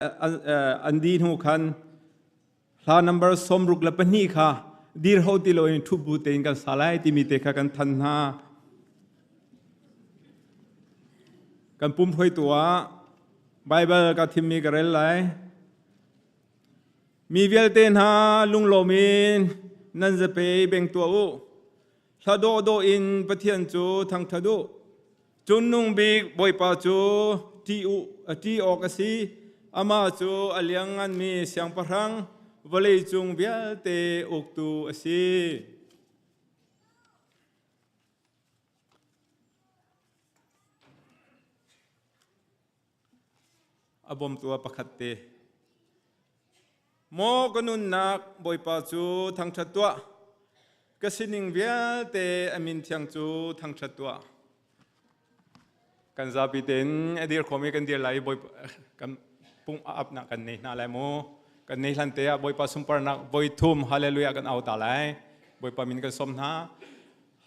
An di hnu khan hla number 62 kha dir ho ti loin ṭhu bu tein kan sa lai timi te kha kan than hna. Kan pum hruaitu ah Bible ka thimmi ka rel lai. Mi vialte hna lunglawm in nan zape beng tuah u. Hla dawhdawh in Pathian cu thangṭhat u. Cungnung bik Bawipa cu ṭih u, ṭih awk a si. Amah cu a liannganmi siangpahrang, vawleicung vialte uktu a si. A bawmtu ah pakhat te. Maw ka nunnak Bawipa cu thangṭhat tuah. Ka sining vialte a min thiang cu thangṭhat tuah. Kan zapi tein a dir khomi kan dir lai i Bawipa kan pung a apnak kan nei hna lai mu. Kan nei hlan te ah Bawipa sunparnak voi thum hallelujah kan au ta lai. Bawipa min kan sawm hna.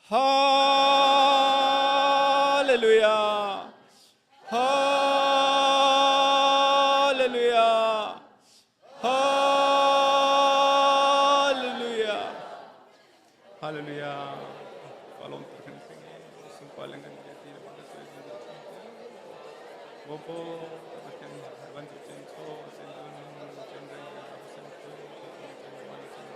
Hallelujah. Hallelujah. Hallelujah. Hallelujah. Palom terkan sumpah lengan jati Bopo Pathian van cu chen cho chen dun chen reng chen chu chen wan chen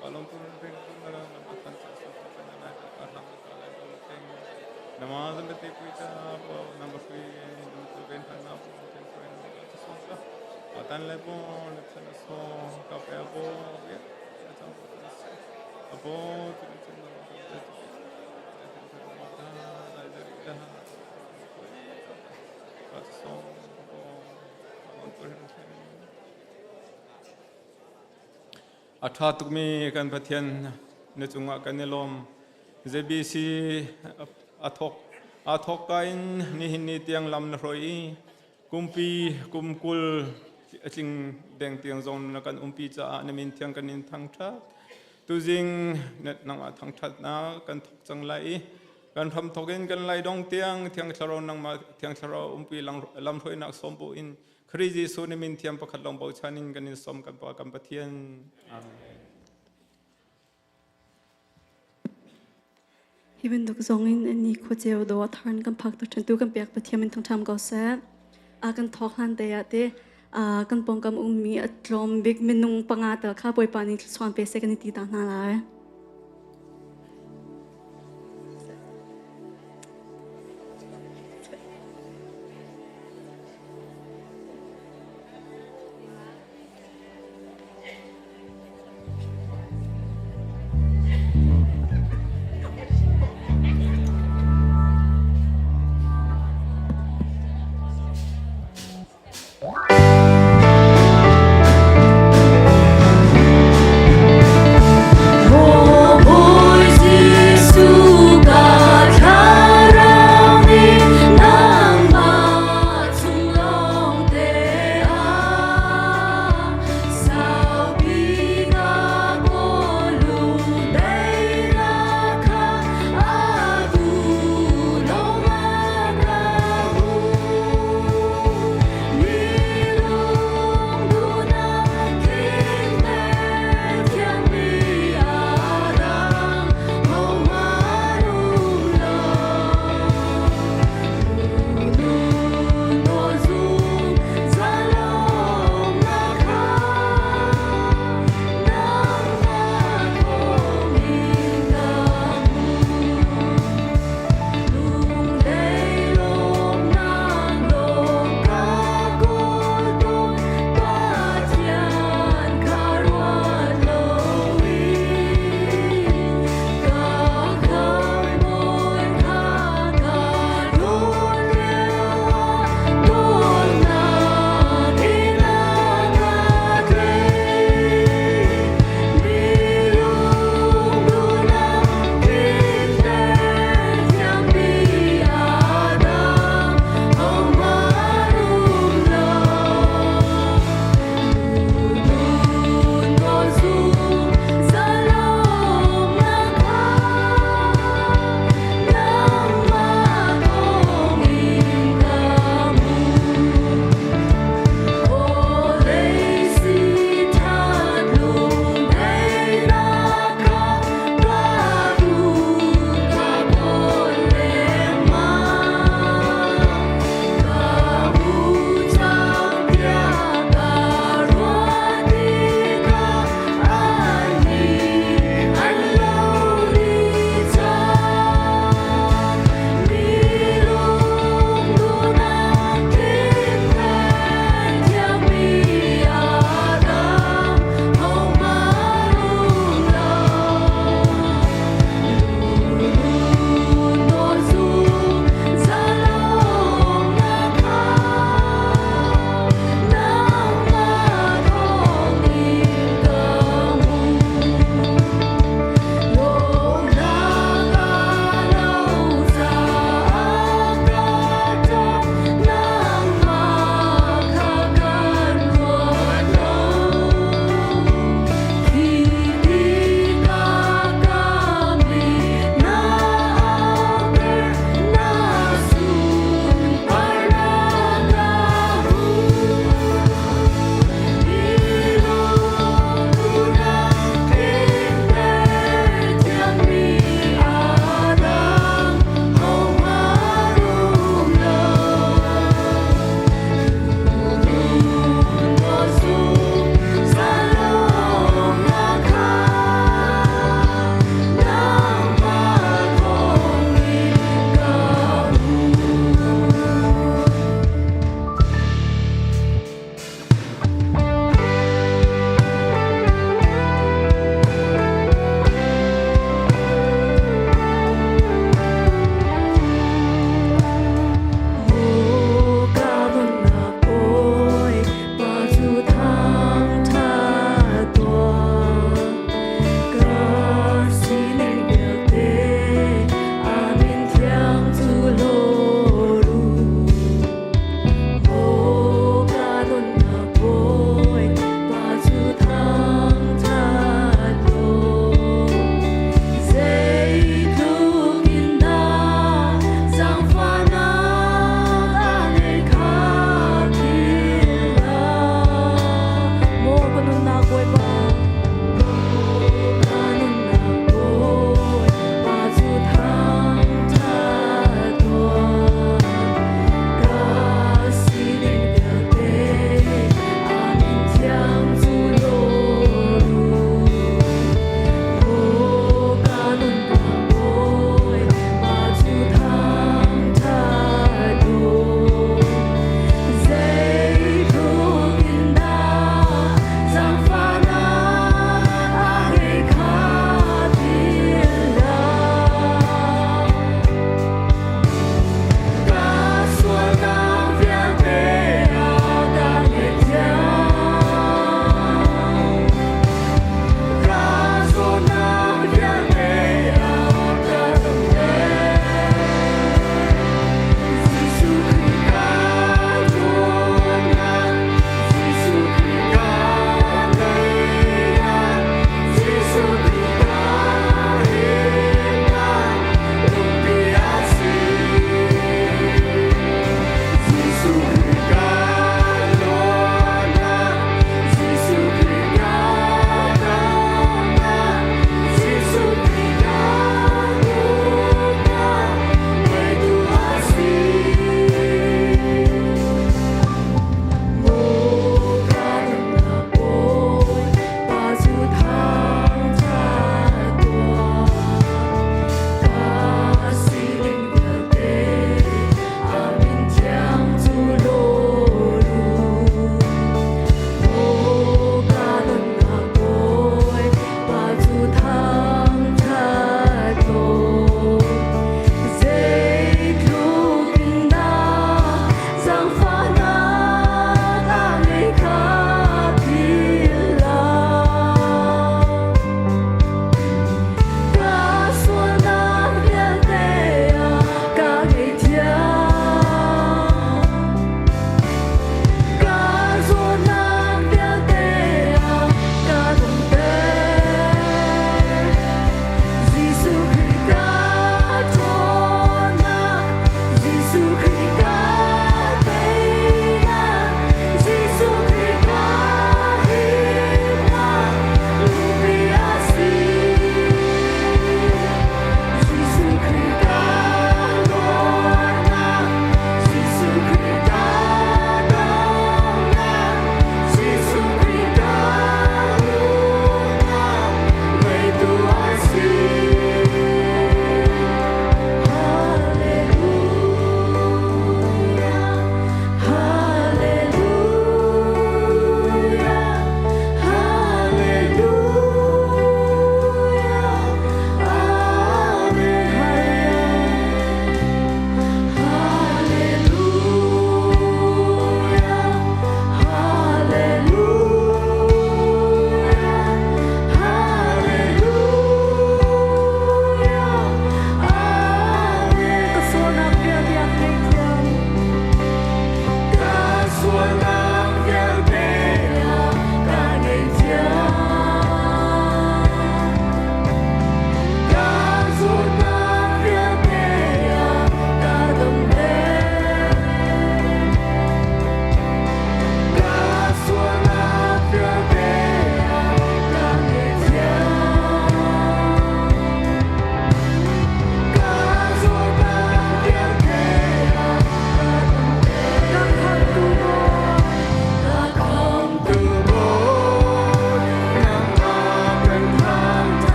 Palom tu reng tu na na tan cha su pa na na ka ram ka lai dom teng namaz me te pui cha po number pui dum tu ben han na po chen pui na ka so ka atan le po le chen so ka pe po ya cha po apo tu chen na ka so po A ṭha tukmi kan Pathian na cungah kan i lawm. ZBC a thawk aa thawkka in nihin ni tiang lam na hruai i kumpi kum 20 a tling deng tiang zong na kan umpi caah na min thiang kan in thangṭhat. Tuzing nangmah thangṭhatnak kan thawk cang lai i kan hram thawk in kan lai dong tiang Thiang Thlarau nangmah Thiang Thlarau umpi lamhruainak sawm bu in Khrih Jesuh nih min thiam pakhat lawng bochan in kan in sawm kan Pa kan Pathian. Amen. Hi bantuk zong in ni khuaceu do tharn kan phak tu tu kan pek Pathian min thangtham ko seh. A kan thawk hlan te ah te kan pongkam ummi a tlawm bik minung panga tel kha Bawipa nih thluachuah pe seh kan i ti ta hna lai.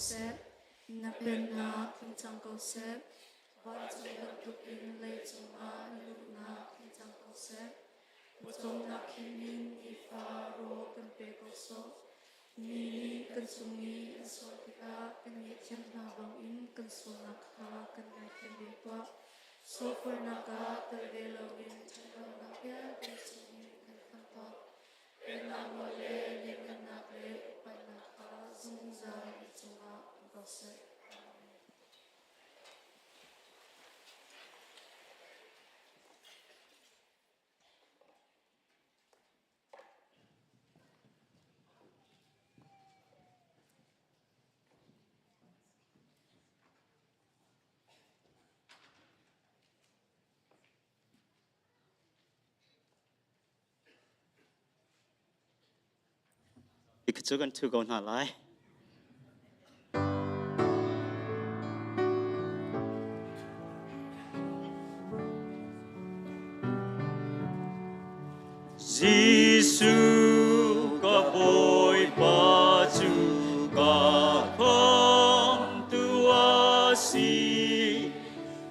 seh. Na pennak tlung cang ko seh. Vancung bantuk in leicung ah na duhnak tlung cang ko seh. Pawcawmnak khim in nifa rawl kan pe ko sawh. Mi nih kan cung i an sual tikah kan ngaihthiam hna bangin kan sualnak kha kan ngaithiam ve tuah. Sualpalhnak ah tel ve loin ṭhatlonak vialte chungin kan khamh tuah. Pennak nawl le lianngannak le upatnak kha zungzal na cungah um ko seh. Amen. Cu kan ṭhu ko hna lai. Jesuh ka Bawipa cu ka khamtu a si.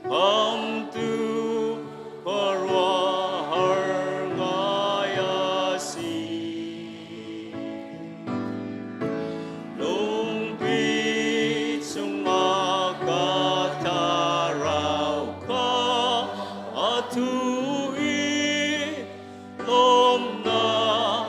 Khamtu khuaruahhar ngai a si. Lungpi chungah ka thlarau kha a thu i lawmnak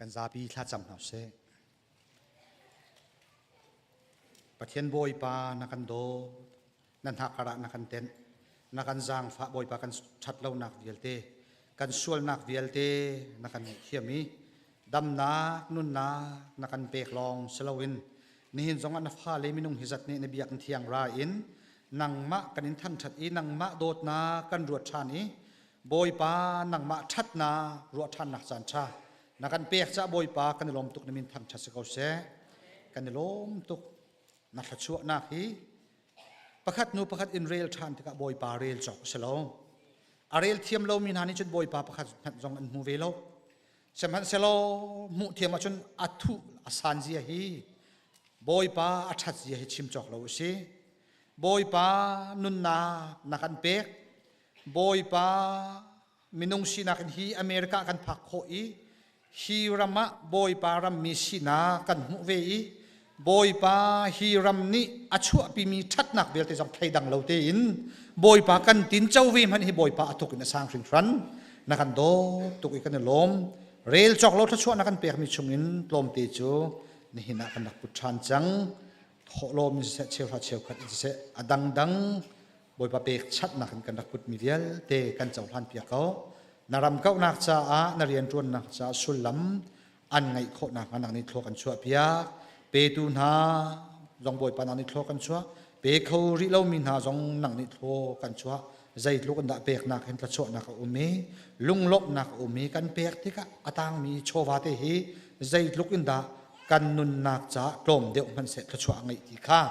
Kan zapi thlacam hna sih. Pathian Bawipa na kan dawt, na hnakkar ah na kan tenh, na kan zaangfah Bawipa kan ṭhat lonak vialte, kan sualnak vialte na kan ngaihthiam i damnak nunnak na kan pek lawng si loin nihin zongah na fale minung hi zat nih na biakinn thiang ra in nangmah kan in thangṭhat i nangmah dawtnak kan ruat ṭhan i Bawipa nangmah ṭhatnak ruah ṭhannak caan ṭha na kan pek caah Bawipa kan i lawm tuk na min thangṭhat si ko seh. Kan i lawm tuk. Na thluachuahnak hi pakhat hnu pakhat in rel ṭhan tikah Bawipa rel cawk a si lo. A rel thiam lomi hna nih cun Bawipa pakhat hmanh zong an hmu ve lo. Sihmanhsehlaw hmuh thiam ahcun a thuh a san zia hi Bawipa a ṭhat zia hi chim cawk lo a si. Bawipa nunnak na kan pek. Bawipa minung sinak in hi America kan phak khawh i hi ram ah Bawipa rammi sinak kan hmuh ve i Bawipa hi ram nih a chuahpimi ṭhatnak vialte zong thleidang lo tein Bawipa kan tin co ve hmanh hi Bawipa a tuk in a sang hringhran. Na kan dawt tuk i kan i lawm. Rel cawk lo thluachuah na kan pekmi chungin tlawmte cu nihin ah kan rak put ṭhan cang. Thawhlawm in siseh, cheuhra cheukhat in siseh, a dangdang Bawipa pekchanhnak in kan rak putmi vialte kan cohlan piak ko. Na ram kauhnak caah na rianṭuannak caah sullam an ngeih khawh nakhnga nang nih thlua kan chuah piak. Petu hna zong Bawipa nang nih thlua kan chuah. Pe kho rih lomi hna zong nang nih thlua kan chuah. Zeitluk in dah peknak hin thluachuahnak a um i lunglawmhnak a um i kan pek tikah a tangmi chawva te hi zeitluk in dah kan nunnak caah tlawm deuh hmanhseh thluachuah a ngeih ti kha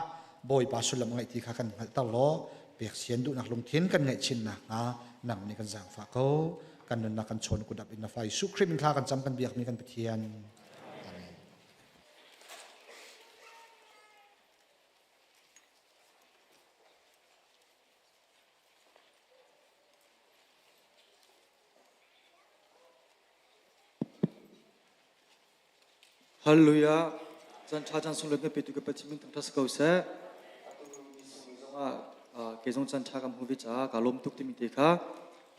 Bawipa sullam a ngeih ti kha kan hngalhter law pek sian duhnak lungthin kan ngeih chin nakhnga nang nih kan zaangfah ko. Kan nunnak kan chawn kut ap in na fa Jesuh Khrih min thla kan cam kan biakmi kan Pathian. Amen. Hallelujah. Chan tha chan sung le pe tu ka Pathian min thangthat si ko seh. Zongah kei zong chan tha kam hu ve ca ka lawm tuk timi te kha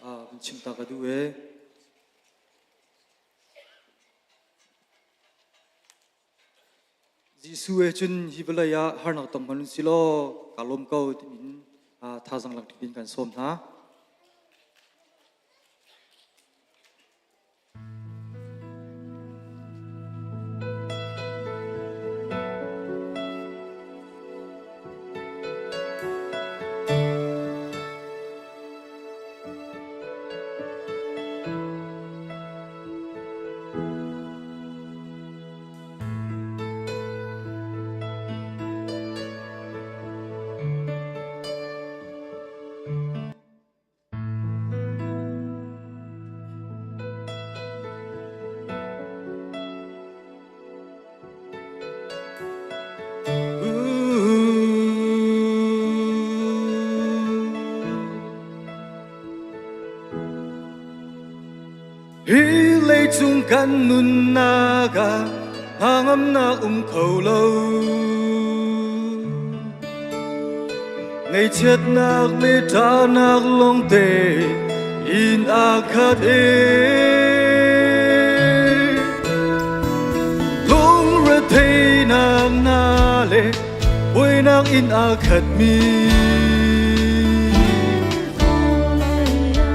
vun chim ta ka duh e. Jesuh he cun hi vawlei ah harnak tong hmanh si law ka lawm ko timi thazang lang in kan sawm hna. Hi leicung kan nunnak ah hnangamnak um kho lo. Ngaihchiatnak le ṭahnak lawngte in aa khat i lungretheihnak hna le buainak in aa khatmi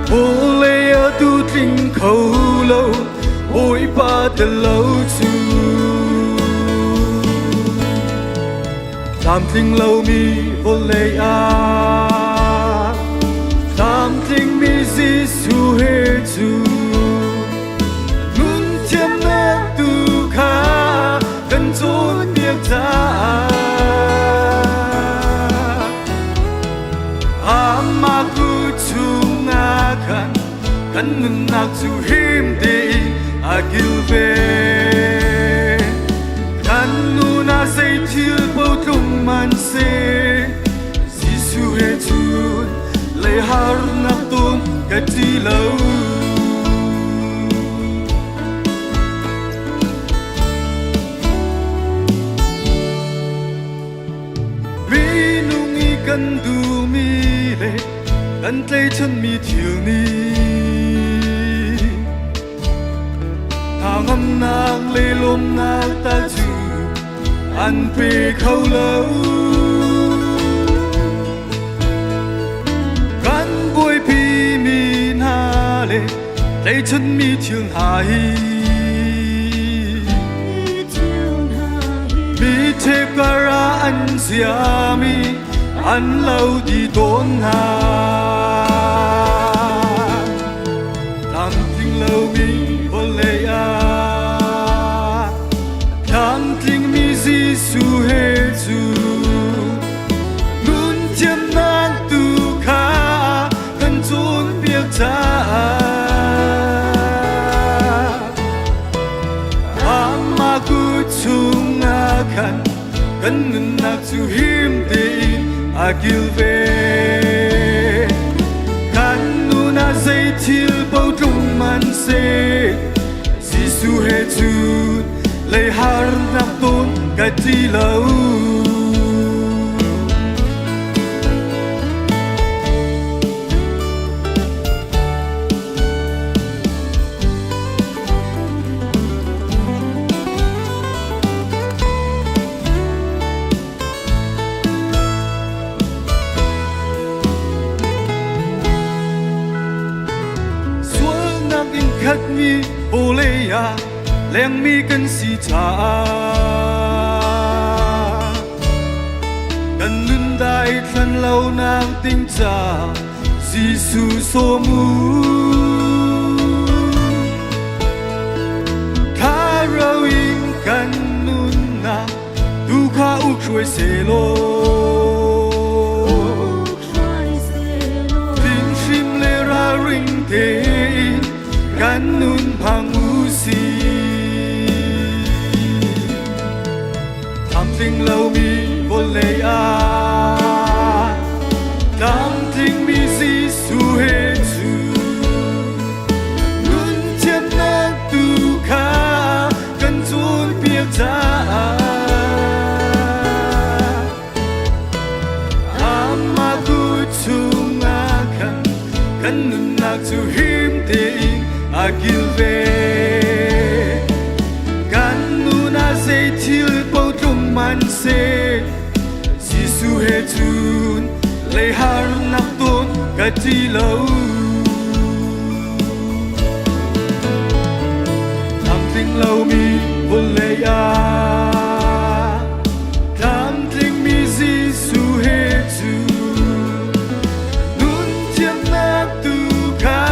vawlei a tu tling kho lo Bawipa tel lo cu. Tlamtling lomi vawlei ah tlamtlingmi Jesuh he cu nun thiamnak tu kha kan cawnpiak caah Amah ku chungah khan kan nunnak cu him tein a kilven. Kan nun ah zei thil paoh tlung man seh, Jesuh he cun lei harnak tum ka ṭi lo. Minung i kan duhmi le kan tleichanmi thil nih Hnangamnak le lawmnak tal cu an pe kho lo. Kan buaipi mi hna le tleichunmi thil hna hi mi ṭhepkar ah an ziami an lo ti tawn hna. Tlamtling lomi vawlei ah tlamtlingmi Jesuh he cu nun thiamnak tu kha kan cawnpiak caah Amah kut chungah khan kan nunnak cu him tein a kilven. Kan nun ah zei thil paoh tlung hmanhseh Jesuh he cun lei harnak tawn ka ti lo. Sualnak in khatmi vawlei ah lengmi kan si caah kan nun dai thlan lo nak ding ca Jesuh sawm u. Thlarau in kan nunnak tu kha uk hruai sehlaw Fimhrim le ralring tein kan nun phang u si. Tlamtling lomi vawlei ah tlamtlingmi Jesuh he cu nun thiannak tu kha kan cawnpiak caah Amah kut chungah khan kan nunnak cu him tein a kilven. Kan nun ah zei thil paoh tlung hmanhseh Jesuh he cun lei harnak tawn ka ti lo. Tlamtling lomi vawlei ah tlamtlingmi Jesuh he cu nun thiamnak tu kha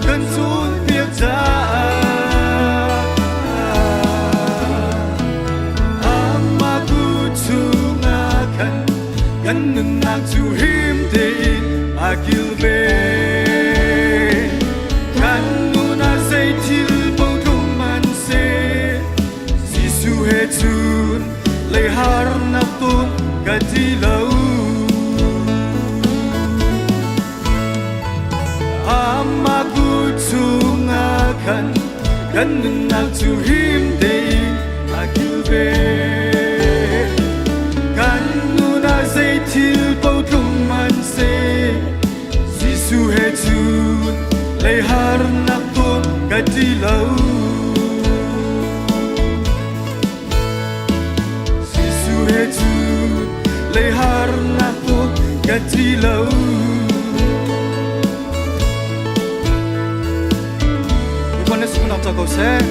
kan cawnpiak caah Amah kut chungah khan kan nunnak cu him tein a kilven. Kan nun ah zei thil paoh tlung hmanhseh Jesuh he cun lei harnak tum ka ti lo. Amah kut chungah khan kan nunnak cu him tein a kilven. Kan nun ah zei thil paoh tlung hmanhseh Jesuh he cun lei harnak tawn ka ti lo. Jesuh he cun lei harnak tawn ka ti lo. Miphun na sunak ca ko seh.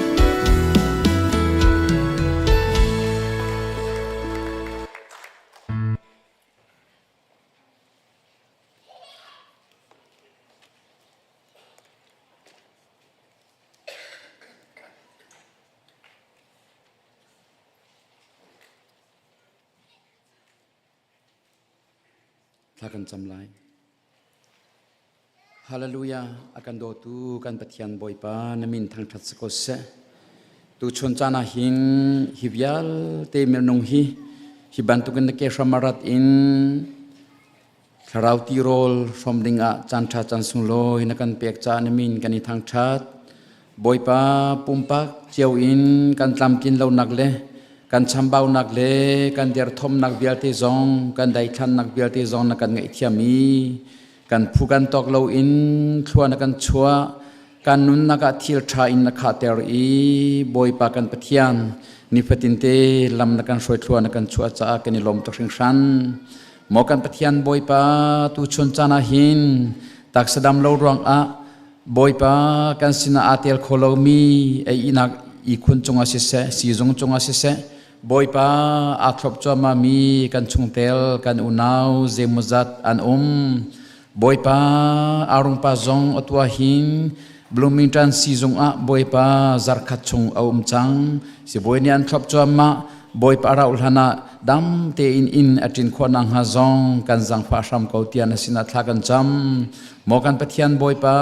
Thla kan cam lai. Hallelujah a kan dawtu kan Pathian Bawipa na min thangṭhat si ko seh. Tuchun caan ah hin hi vialte minung hi hi bantukin na ke hram a rat in thlarau tirawl hrawm ding ah caan ṭha caan sunglawi na kan pek caah na min kan i thangṭhat. Bawipa pumpak cio in kan tlamtlin lonak le kan chambaunak le kan derthawmnak vialte zong kan daithlannak vialte zong na kan ngaihthiam i kan phu kan tawk loin thlua na kan chuah. Kan nunnak ah thil ṭha in na khahter i Bawipa kan Pathian, nifatinte lam na kan hruai thlua na kan chuah caah kan i lawm tuk hringhran. Maw kan Pathian Bawipa, tuchun caan ah hin taksa dam lo ruangah Bawipa kan sinah aa tel kho lomi ei ihnak ihkhun cungah siseh, siizung cungah siseh, Bawipa aa thlop cuahmahmi kan chungtel kan unau zeimawzat an um. Bawipa Arungpa zong a tuah hin Bloomington siizung ah Bawipa zarkhat chung a um cang. Sibawi nih an thlop cuahmah. Bawipa a rauh hlan ah dam tein inn a ṭin khawh nakhnga zong kan zaangfah hram ko tiah na sinah thla kan cam. Maw kan Pathian Bawipa,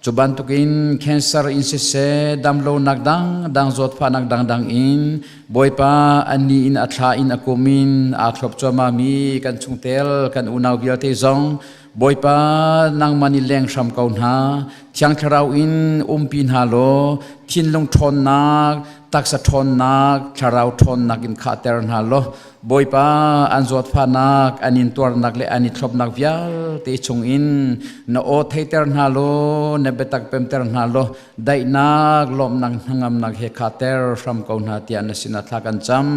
cu bantukin cancer in siseh, damlonak dangdang, zawtfahnak dangdang in Bawipa a ni in a thla in a kum in aa thlop cuahmahmi kan chungtel kan unau vialte zong Bawipa nangmah nih leng hram ko hna. Thiang Thlarau in umpi hna law thinlung ṭhawnnak, taksa ṭhawnnak, thlarau ṭhawnnak in khahter hna law Bawipa an zawtfahnak, an intuarnak le an i thlopnak vialte chungin na aw theiter hna law na biatak pemter hna law daihnak, lawmhnak, hnangamnak he khahter hram ko hna tiah na sinah thla kan cam.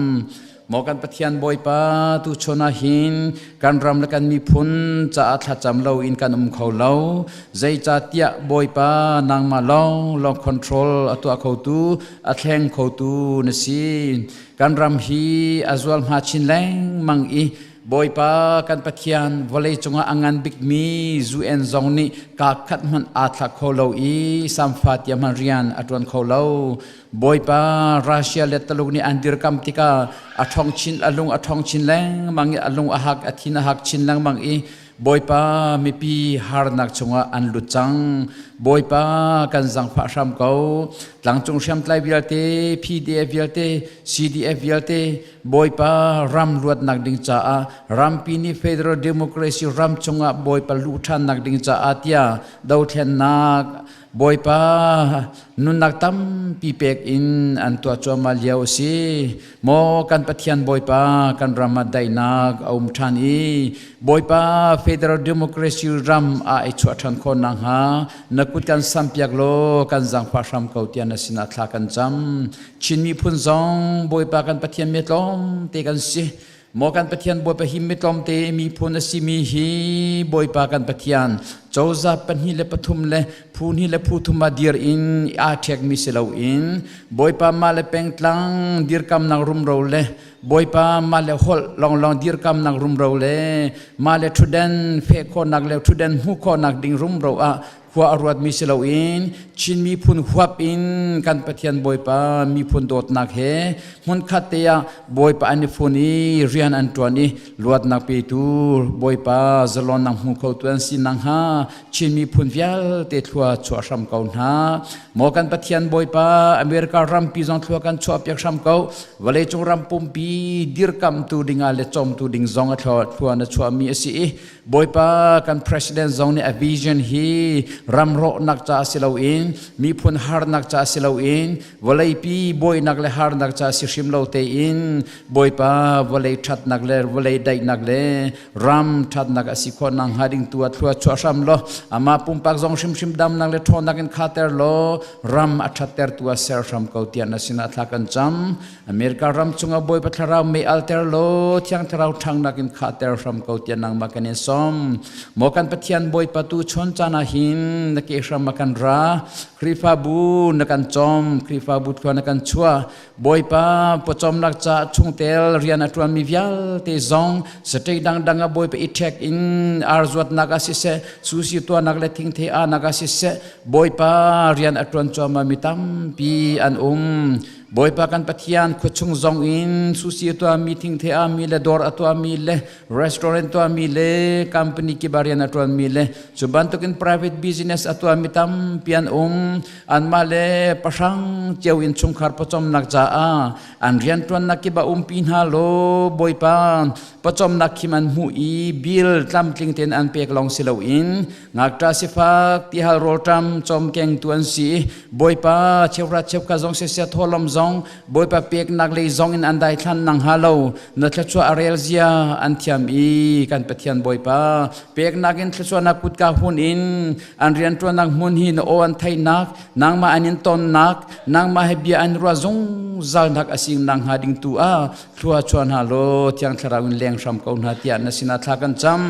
Maw kan Pathian Bawipa, tuchun ah hin kan ram le kan miphun caah thlacam lo in kan um kho lo. Zeicahtiah Bawipa nangmah lawng lawng control a tuah khotu, a thleng khotu na si. Kan ram hi a zual hma chin lengmang i Bawipa kan Pathian vawlei cungah a ngan bikmi UN zong nih kaa khat hmanh aa thlak kho lo i samfa tia hmanh rian a ṭuan kho lo. Bawipa Russia le Taluk nih an dirkam tikah a ṭhawng chin a lung a ṭhawng chin lengmang i a lung a hak a thin a hak chin lengmang i Bawipa mipi harnak chungah an lut cang. Bawipa kan zangfah hram ko. Tlangcung hriamtlai vialte, PDF vialte, CDF vialte, Bawipa ram luatnak ding caah rampi nih Federal Democracy ram chungah Bawipa luh ṭhannak ding caah tiah dothlennak Bawipa nunnak tampi pek in an tuah cuahmah lio a si. Maw kan Pathian Bawipa kan ram ah daihnak a um ṭhan i Bawipa Federal Democracy ram ah i chuah ṭhan khawh nakhnga na kut kan sampiak law kan zaangfah hram ko tiah na sinah thla kan cam. Chin miphun zong Bawipa kan Pathian mi tlawmte kan si. Maw kan Pathian Bawipa hi mi tlawmte miphun a simi hi Bawipa kan Pathian cozah pahnih le pathum le phu hnih le phu thum ah dir in aa ṭhekmi si loin Bawipa mah le pengtlang dirkamnak rumro le Bawipa mah le holh lawnglawng dirkamnak rumro le mah le ṭhutden feh khawhnak le ṭhutden hmuh khawhnak ding rumro ah khua a ruatmi si loin Chin miphun huap in kan Pathian Bawipa miphun dawtnak he hmunkhat te ah Bawipa an i fun i rian an ṭuan i luatnak petu Bawipa zalonnak hmu khotu an si nakhnga Chin miphun vialte thlua chuah hram ko hna. Maw kan Pathian Bawipa America rampi zong thlua kan chuah piak hram ko. Vawleicung ram pumpi dirkamtu dingah le cawmtu ding zong a thlua na chuahmi a si i Bawipa kan president zong nih a vision hi ram rawhnak ca si loin miphun harnak ca si loin vawleipi bawinak le harnak ca si hrim lo tein Bawipa vawlei ṭhatnak le vawlei daihnak le ram ṭhatnak a si khawh nakhnga ding tu ah thlua chuah hram law amah pumpak zong hrimhrim damnak le ṭhawnnak in khater law ram a ṭhatter tu ah ser hram ko tiah na sinah thla kan cam. America ram chungah Bawipa thlarau mei alter law Thiang Thlarau ṭhangnak in khahter hram ko tiah nangmah kan in sawm. Maw kan Pathian Bawipa tu chon caan ah hin na ke hram ah kan ra. Khrihfabu na kan cawm, Khrihfabu thlua na kan chuah. Bawipa pawcawmnak ca chungtel rian a ṭuanmi vialte zong state dangdang ah Bawipa i ṭhek in ar zuatnak ah siseh, sushi tuahnak le thingthei ahnak ah siseh, Bawipa rian a ṭuan cuahmah mi tampi an um. Bawipa kan Pathian khuachung zong in sushi a tuahmi thingthe ami le dawr a tuahmi le restaurant tuahmi le company kip ah rian a tuanmi le cu bantukin private business a tuahmi tampi an um. Anmah le pahrang cio in chungkhar pawcawmnak caah an riantuannak kip ah umpi hna law Bawipa pawcawmnak khim an hmuh i bill tlamtling tein an pek lawng si loin Ngakṭah sifak tihal rawlṭam cawmkengtu an si i Bawipa cheuhra cheukhat zong siseh thawhlawm zong zong Bawipa peknak lei zong in an daithlan nang ha lo na thluachuah a rel zia an thiam i kan Pathian Bawipa peknak in thluachuahnak kutka hun in an rianṭuannak hmun hi na aw an theihnak nangmah an in tonnak nangmah he bia an ruah zungzalnak a sing nang hnga ding tu ah thlua chuah hna law thiang thlarau in leng hram ko hna tiah na sinah thla kan cam.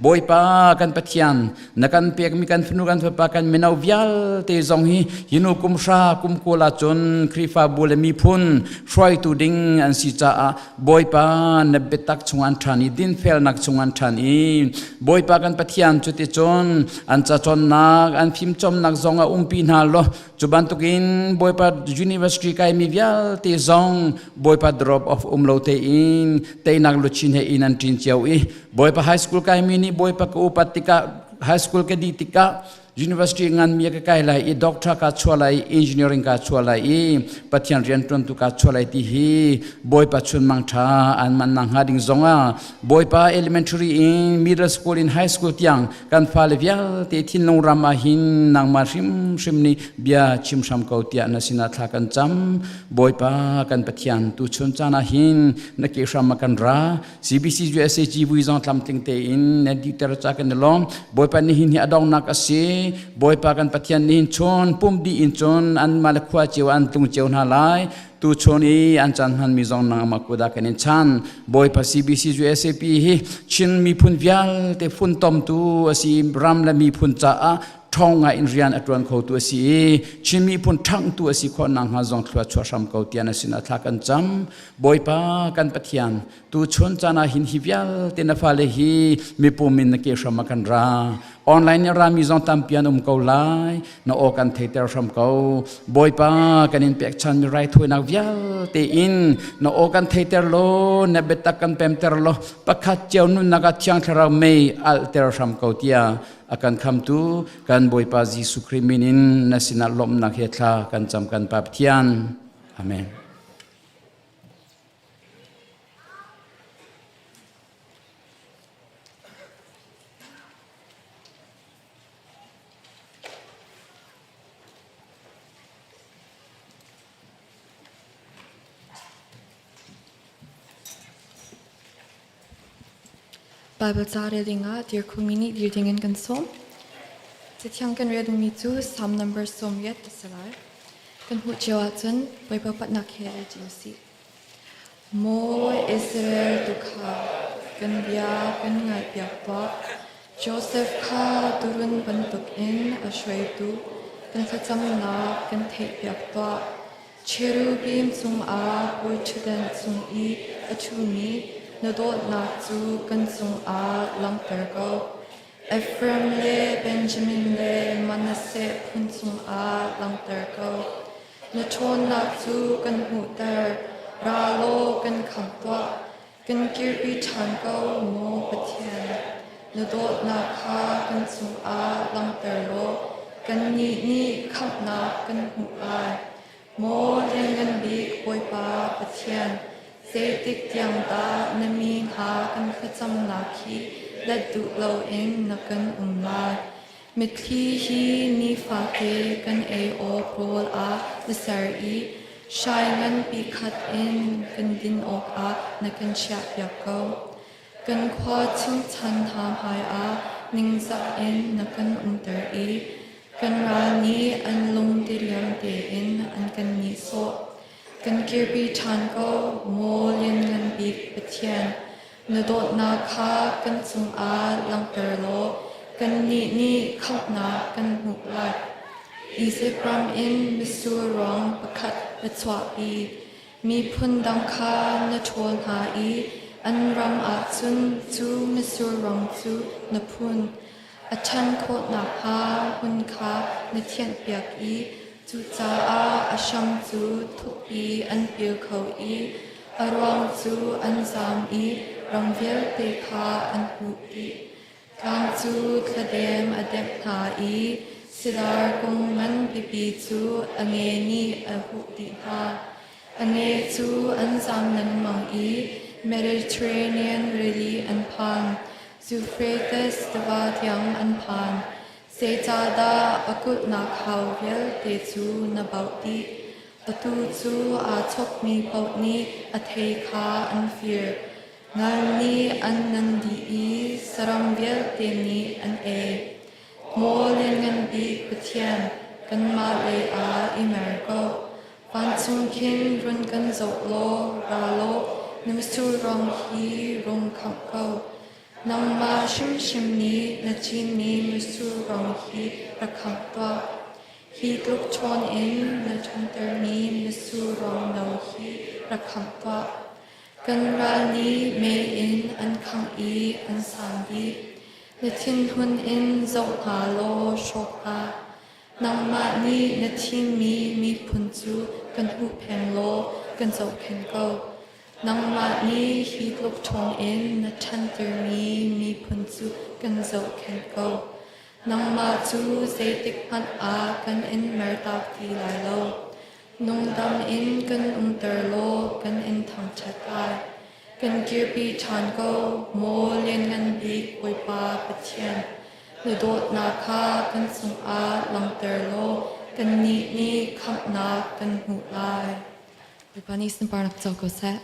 Bawipa kan Pathian, na kan pekmi kan fanu kan fapa kan mino vialte zong hi hinu kum hra kum kul ahcun Khrihfabu le miphun hruaitu ding an si caah Bawipa na biatak chung an ṭhan i dinfelnak chung an ṭhan i Bawipa kan Pathian cuticun an cacawnnak an fimcawmnak zong a umpi hna law Cu bantukin Bawipa University kaimi vialte zong Bawipa drop off um lo tein teinak luchin he in an ṭin cio i Bawipa high school kaimi nih Bawipa ka upat tikah high school ka dih tikah university nganmi ka kai lai i doctor ka chuah lai engineering ka chuah lai i Pathian rianṭuantu ka chuah lai ti hi Bawipa chunmang ṭha an man nak hnga ding zongah Bawipa elementary in middle school in high school tiang kan fale vialte thinlung ram ah hin nangmah hrimhrim nih bia chim hram ko tiah na sinah thla kan cam. Bawipa kan Pathian, tuchun caan ah hin na ke hram ah kan ra. CBC USA civui zong tlamtling tein na diter ca kan i lawm. Bawipa nihin hi a donghnak a si. Bawipa kan Pathian nihin chun pum dih in cun anmah le khua cio an tlung cio hna lai. Tuchun i an caan hmanmi zong nangmah kut ah kan in chan. Bawipa CBC USAP hi Chin miphun vialte funtomtu a si, ram le miphun caah ṭhawng ngai in rian a ṭuan khotu a si i Chin miphun ṭhanghtu a si khawh nakhnga zong thlua chuah hram ko tiah na sinah thla kan cam. Bawipa kan Pathian, tuchun caan ah hin hi vialte na fale hi mipum in na ke hram ah kan ra. Online in rami zong tampi an um ko lai. Na aw kan theiter hram ko. Bawipa kan in pekchanmi raithawinak vialte in na aw kan theiter law, na biatak kan pemter law, pakhat cio nunnak ah Thiang Thlarau mei alhter hram ko tiah a kan khamtu kan Bawipa Jesuh Khrih min in na sinah lawmhnak he thla kan cam kan Pa Pathian. Amen. Baibal ca rel dingah dir khumi nih dir dingin kan sawm. Cathiang kan rel dingmi cu Psalm number 80 a si lai. Kan hmuh cio ahcun Bawipa patnak he rel cio usih. Maw Israel tuukhal, kan bia kan ngaihpiak tuah. Josef kha tuurun bantukin a hruaitu kan thlacamnak kan theihpiak tuah. Cherubim cungah bawiṭhutdan cung i a ṭhumi na dawtnak cu kan cungah langhter ko. Efraim le Benjamin le Manasseh phun cungah langhter ko. Na ṭhawnnak cu kan hmuhter, ra law kan khamh tuah. Kan kirpi ṭhan ko, maw Pathian. Na dawtnak kha kan cungah langhter law kannih nih khamhnak kan hmuh lai. Maw Lianngan Bik Bawipa Pathian, zeitik tiang dah na mi hna kan thlacamnak hi let duh loin na kan um lai? Mitthli hi nifate kan ei awk rawl ah na ser i hrai nganpi khat in kan din awkah na kan chiahpiak ko. Kan khua chungchan hna hmaiah ningzak in na kan umter i kan ral nih an lung diriam tein an kan nihsawh. Kan kirpi ṭhan ko, maw Lianngan Bik Pathian. Na dawtnak kha kan cungah langhter law kannih nih khamhnak kan hmuh lai. Izipt ram in mitsur ruang pakhat na chuahpi. Miphun dang kha na ṭhawl hna i an ram ah cun cu mitsur ruang cu na phun. A ṭhan khawh nakhnga hmun kha na thianhpiak i cucaah a hram cu thukpi an pil kho i a ruang cu an zaam i ram vialte kha an huh dih. Tlang cu thladem a demh hna i sidar kung ngan pipi cu a nge nih a huh dih hna. A nge cu an zaam lengmang i Mediterranean rili an phan. Zufrates tiva tiang an phan. Zeicahdah a kulhnak hau vialte cu na bauh dih? Atu cu aa chawkmi paoh nih a thei kha an fir. Ngal nih an nan dih i saram vialte nih an ei. Maw Lianngan Bik Pathian, kanmah lei ah i mer ko. Vancung khin run kan zoh law, ra law, na mitsur rong hi rung khamh ko. Nangmah hrimhrim nih na cinmi mitsur rong hi rak khamh tuah. Hi tluk ṭhawn in na ṭhantermi mitsur rong no hi rak khamh tuah. Kan ral nih mei in an khangh i an san dih. Na thinhun in zoh hna law hrawk hna. Nangmah nih na thimmi miphun cu kan huhphenh law kan zohkhenh ko. Nangmah nih hi tluk ṭhawng in na ṭhantermi miphun cu kan zohkhenh ko. Nangmah cu zeitikhmanh ah kan in mertak ti lai lo. Nungdam in kan umter law kan in thangṭhat lai. Kan kirpi ṭhan ko, maw Lianngan Bik Bawipa Pathian. Na dawtnak kha kan cungah langhter law kannih nih khamhnak kan hmuh lai. Bawipa nih sunparnak co ko seh.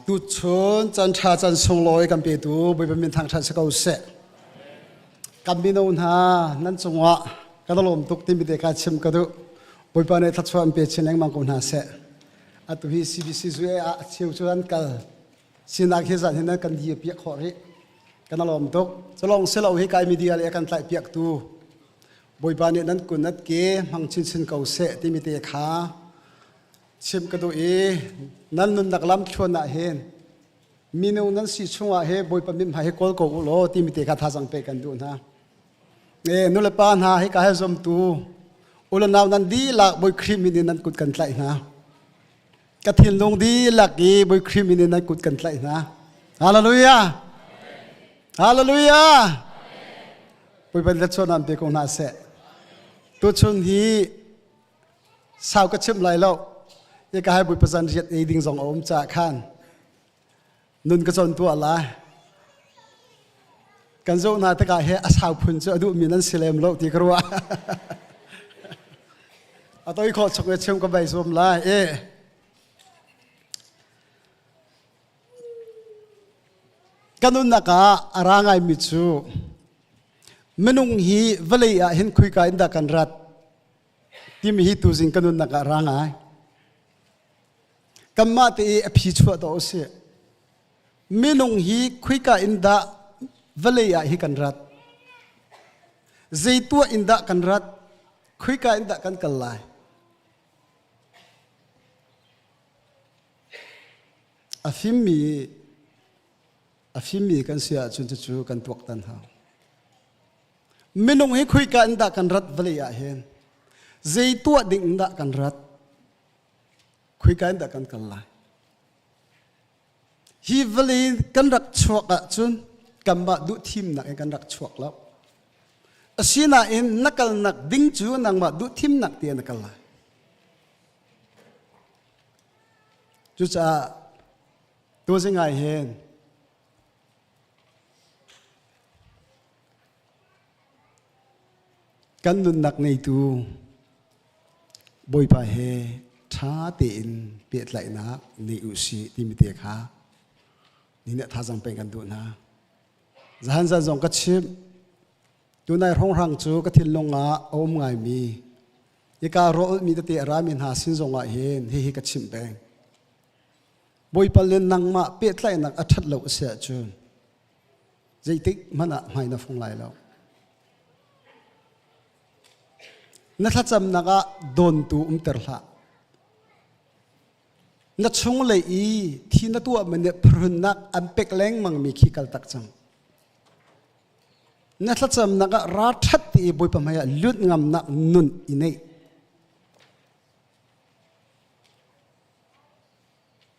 Tuchun chan ṭha chan sunglawi kan petu Bawipa min thangṭhat si ko seh. Kan mino hna nan cungah kan lawm tuk timi te kha chim ka duh. Bawipa nih thluachuah an pe chin lengmang ko hna seh. Atu hi CBC zue ah a cheu cu an kal. Sinak hi zan hin nan kan dir piak khawh rih. Kan lawm tuk. Culong silo hi kai media le kan tlaih piak tu Bawipa nih nan kun nat ke hmang chinchin ko seh timi te kha chim ka duh i nan nunnak lam thluan ah hin minung nan si chungah he Bawipa min hmai hi kawl ko u law timi te kha thazang pe kan duh hna. E nulepa hna hi ka he zomtu ulanau nan dihlak Bawi Khrih min in nan kut kan tlaih hna. Ka thinlung dihlak i Bawi Khrih min in nan kut kan tlaih hna. Hallelujah! Hallelujah! Bawipa nih nan pe ko hna seh. Tuchun hi sau ka chim lai lo. Ika hai Bawipa zan riat ei ding zong a um caah khan nun ka cawn tuah lai. Kan zoh hna tikah he a sau phun cu a duhmi nan si lem lo ti ka ruah. A toi khawh chung i chim ka bai zuam lai. E. Ka nunnak ah a ra ngaimi cu minung hi vawlei ah hin khuika in dah kan rat timi hi tuzing ka nunnak ah ra ngai. Kanmah te i a phi chuah dawh usih. Minung hi khuika in dah vawlei ah hi kan rat? Zei tuah in dah kan rat? Khuika in dah kan kal lai? A fimmi a fimmi kan si ahcun cucu kan tuaktan hau. Minung hi khuika in dah kan rat vawlei ah hin? Zei tuah ding in dah kan rat? Khuika in dah kan kal lai? Hi vawlei kan rak chuak ahcun kanmah duh thimnak in kan rak chuak lo. Asinain na kalnak ding cu nangmah duh thimnak tiah na kal lai. Cucaah tuzing ah hin kan nunnak ngeitu Bawipa he ṭha tein pehtlaihnak nei u sih timi te kha ni nih thazang pek kan duh hna. Zahan zan zong ka chimh. Tunai hrawnghrang cu ka thinlung ah a um ngaimi Hika rawlmi tete a rami hna sin zongah hin hihi ka chimh peng. Bawipa le nangmah pehtlaihnak a ṭhat lo a si ahcun zeitik hmanh ah hmai na fung lai lo. Na thlacamnak ah dawntu umter hlah. Na chunglei i thi na tuahmi nih phrunnak an pek lengmangmi khi kaltak cang. Na thlacamnak ah ra ṭhat ti i Bawipa hmaiah lut ngamnak nun i neih.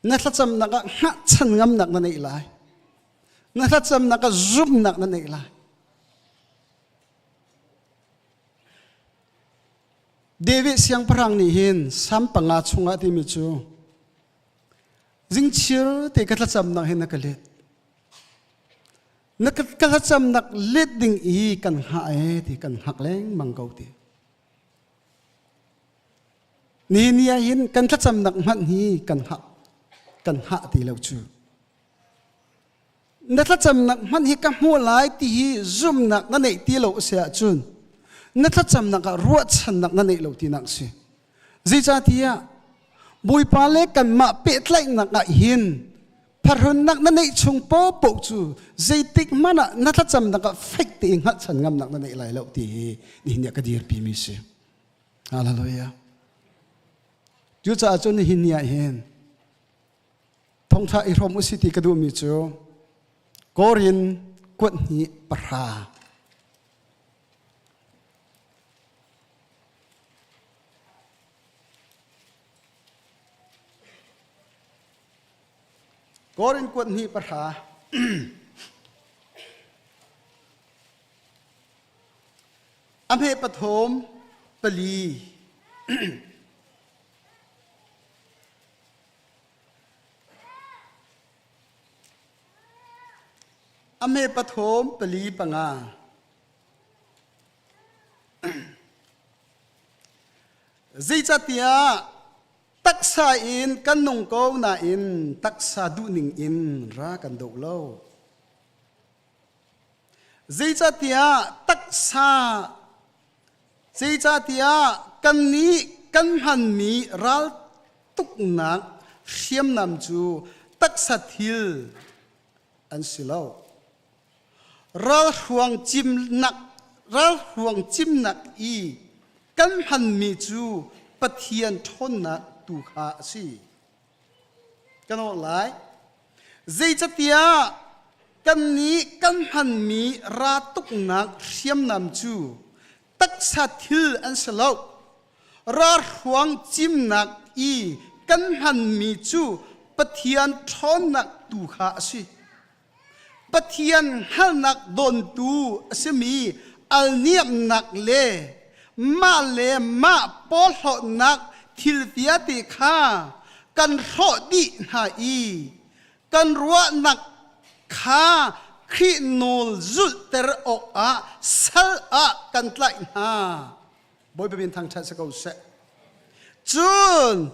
Na thlacamnak ah hngahchan ngamnak na neih lai. Na thlacamnak ah zumhnak na neih lai. David siangpahrang nih hin Salm panga chungah timi cu zingchir te ka thlacamnak hin na ka let. Na ka thlacamnak let ding i kan hngah e ti kan hngak lengmang ko ti. Ni ni ah hin kan thlacamnak hmanh hi kan hngah kan hngah ti lo cu. Na thlacamnak hmanh hi ka hmuh lai ti hi zumhnak na neih ti lo a si ahcun na thlacamnak ah ruahchannak na neih lo tinak a si. Zeicahtiah Bawipa le kanmah pehtlaihnak ah hin pharhunnak na neih chung paohpaoh cu zeitik hmanh ah na thlacamnak ah fek tein hngalhchan ngamnak na neih lai lo ti hi nihin ah ka dirpi mi si. Hallelujah. Cucaah cun nihin ni ah hin thongtha i hrawm usih ti ka duhmi cu Korin kuat hnih pahra Korin kuat hnih pahra a hme pathum pali A hme pathum pali panga. Zeicahtiah Taksa in kan nung ko nain taksa duhning in ra kan do lo. Zeicahtiah taksa zeicahtiah kannih kan hmanmi raltuknak hriamnam cu taksa thil an si lo. Ralhruang cimnak ralhruang cimnak i kan hmanmi cu Pathian ṭhawnnak tu kha a si. Kan awh lai. Zeicatiah kannih kan hmanmi ratuknak hriamnam cu taksa thil an si lo. Ralhruang cimnak i kan hmanmi cu Pathian ṭhawnnak tu kha a si. Pathian hngalhnak dawntu a simi alniamnak le mah le mah porhlawtnak thil vialte kha kan hrawh dih hna i kan ruahnak kha Khrih nawl zulhter awkah sal ah kan tlaih hna. Bawipa min thangṭhat si ko seh. Cun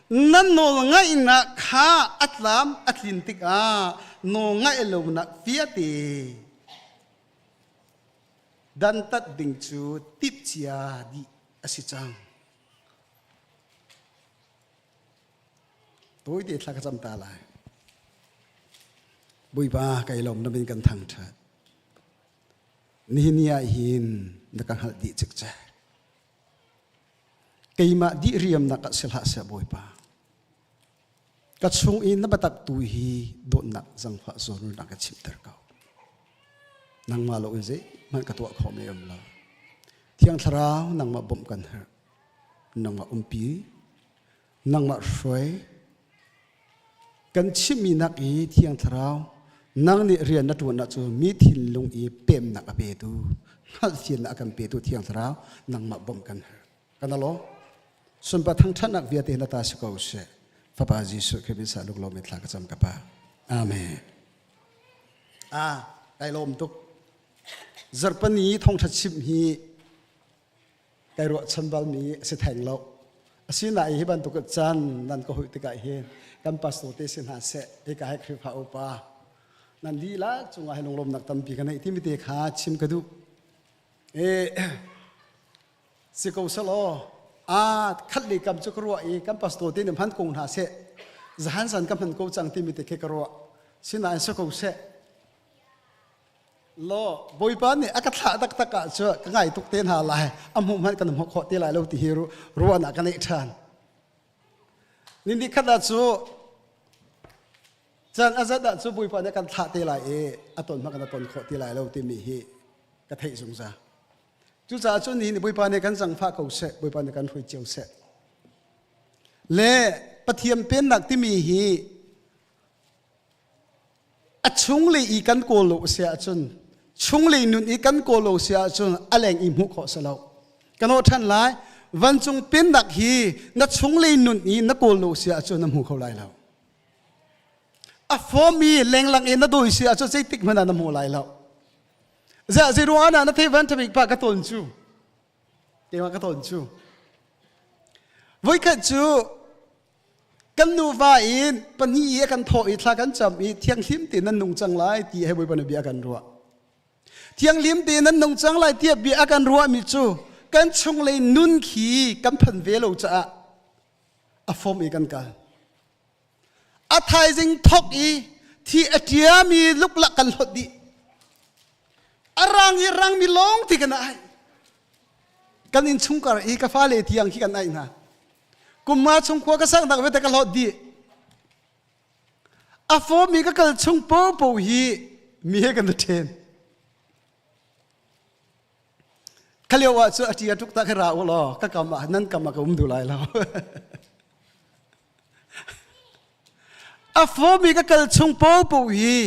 nan nawl ngaihnak kha a tlam a tlin tikah nawl ngaih lonak vialte dantat ding cu timhcia dih a si cang. Tawite thla ka cam ta lai. Bawipa kai lawm na min kan thangṭhat. Nihin ni ah hin na ka hngalh dih cikcek. Keimah dih riamnak ah si hlah seh Bawipa. Ka chung i na biatak tu hi dawtnak zangfah zawnrunak ka chimter ko. Nangmah lo in zeihmanh ka tuah khawh mi um lo. Thiang Thlarau nangmah bawmh kan herh. Nangmah umpi, nangmah hruai, kan chimmi nak i Thiang Thlarau nang nih rian na ṭuan ahcun mi thinlung i pemnak a petu hngalhfiannak a kan petu Thiang Thlarau nangmah bawmh kan herh kan alo sunpa thangṭhatnak vialte na ta si ko seh Fapa Jesuh Khrih min sa luk lo thla ka cam ka pa amen ah kai lawm tuk zarhpani thawngṭha chim hi kai ruahchan balmi a si theng lo. Asinain hi bantuk caan nan ka huih tikah hin kan pastor te si hna seh hika hi Khrihfa upa nan lila cungah hi lunglawmnak tampi ka neih timi te kha chim ka duh. E si ko selaw a khat le kam cu ka ruah i kan pastor te nih hman ko hna seh zahan san ka hman ko cang timi te khi ka ruah sinain si ko seh Law Bawipa nih a ka thlah taktak ah cu ka ngai tuk te hna lai a hmuh hmanh kan hmuh khawh ti lai lo ti hi ruahnak ka neih ṭhan. Ni ni khat ah cu caan a zat ah cu Bawipa nih kan thlah te lai i a ton hmanh kan ton khawh ti lai lo timi hi ka theih zungzal. Cucaah cun nihin Bawipa nih kan zangfah ko seh, Bawipa nih kan hruai cio seh. Le Pathian pennak timi hi A chunglei i kan kawl lo a si ahcun chunglei nun i kan kawl lo si ahcun a leng i hmuh khawh si lo. Kan awh ṭhan lai. Vancung pennak hi na chunglei nun i na kawl lo si ahcun na hmu kho lai lo. A fawm i lenglang i na dawi si ahcun zeitik hmanh ah na hmu lai lo. Ziah zeiruang ah na thei van ṭhabik pa ka tawn cu. Keimah ka tawn cu. Voikhat cu Kan nuva in pahnih i a kan thawh i thla kan cam i thianghlim tein nan nung cang lai ti he Bawipa nih bia a kan ruah. Thianghlim tein nan nung cang lai tiah bia a kan ruahmi cu kan chunglei nun khi kan phan ve lo caah a fom i kan kal. A thaizing thok i thi a ṭiami luklak kan hlawt dih. A rang i rangmi lawng ti kan ai. Kan innchungkar i ka fale tiang khi kan ai hna. Kum nga chung khua ka saknak vete ka hlawt dih. A fawmi ka kal chung popo hi mi he kan ṭhen. Khalio ah cu a ṭi a tuk ta kha ra u law ka kam ah nan kam ah ka um duh lai lo. A fawmi ka kal chung popo hi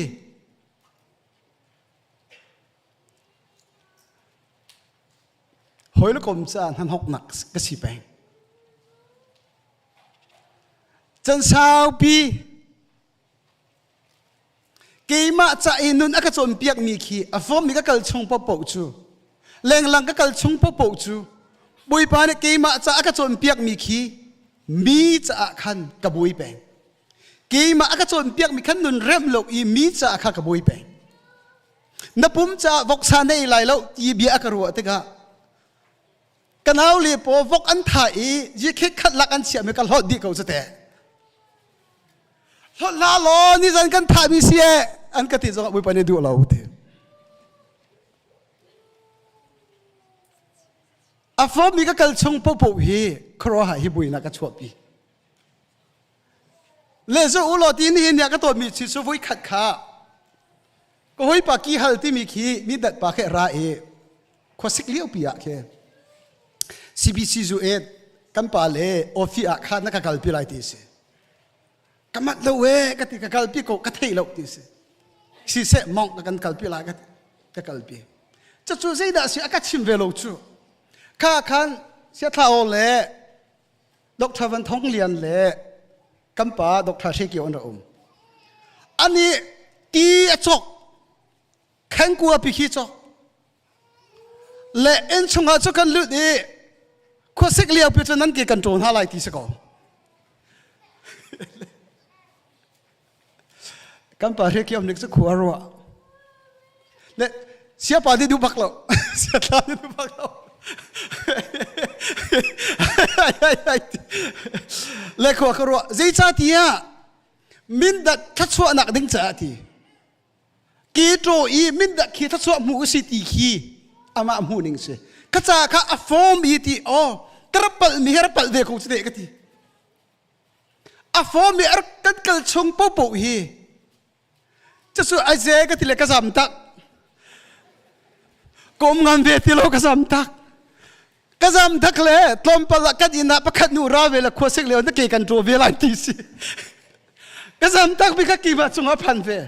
Hawi le kom caah hnahnawknak ka si peng. Can saupi keimah ca i nun a ka cawnpiakmi khi a fawmmi ka kal chung paohpaoh cu lenglang ka kal chung paohpaoh cu Bawipa nih keimah ca a ka cawnpiakmi khi Mi caah khan ka buai peng. Keimah a ka cawnpiakmi khan nun remh lo i mi caah kha ka buai peng. Na pum caah voksa na ei lai lo ti bia a ka ruah tikah ka nau le paw vok an tha i yikhe khat lak an chiahmi ka hlawt dih ko cu teh. Hlawt hlah law nizan kan thahmi si eh an ka ti zongah Bawipa nih duh lo ti. A fawmmi ka kal chung popoh hi khuaruahhar hi buainak ka chuahpi. Le zu u law ti nihin ni ah ka tawnmi chi cu voi khat kha ka hawipa ki hal timi khi mi dat pa khe ra i khuasik lio pi ah khi CBC zu et kan pa le offi ah kha na ka kalpi lai ti si. Ka mat lo e ka ti ka kalpi ko ka thei lo ti si. Siseh mong ka kan kalpi lai ka ka kalpi. Cucu zeidah si a ka chim ve lo cu. Kha khan siathla aw le Dr. Van Thong Lian le kan pa Dr. Hre Kio an ra um. Ani ti a cawk khengkua pi khi cawk le inn chungah cu kan lut i khuasik lio pi cu nan ke kan ṭawl hna lai ti si ko. Kan pa Hre Kio nik cu khua ruah. Le siapa nih duh bak lo. Siatla nih duh bak lo. Le khua ka ruah. Zeicahtiah mindat thluachuahnak ding caah ti. Ke i mindat khi thluachuah hmu u si ti khi amah hmuh ning si. Ka ca kha a form i ti oh ka rak palh mi hi rak palh ve ko cu te ka ti. A form i kan kal chung popoh hi cucu aize ka ti le ka zam tak ka um ngan ve ti lo ka zam tak ka zam tak le tlawmpal ah kan inn ah pakhat nu ra ve le khua sik lio na ke kan ṭaw ve lai ti si ka zam tak bi ka kima cungah phan ve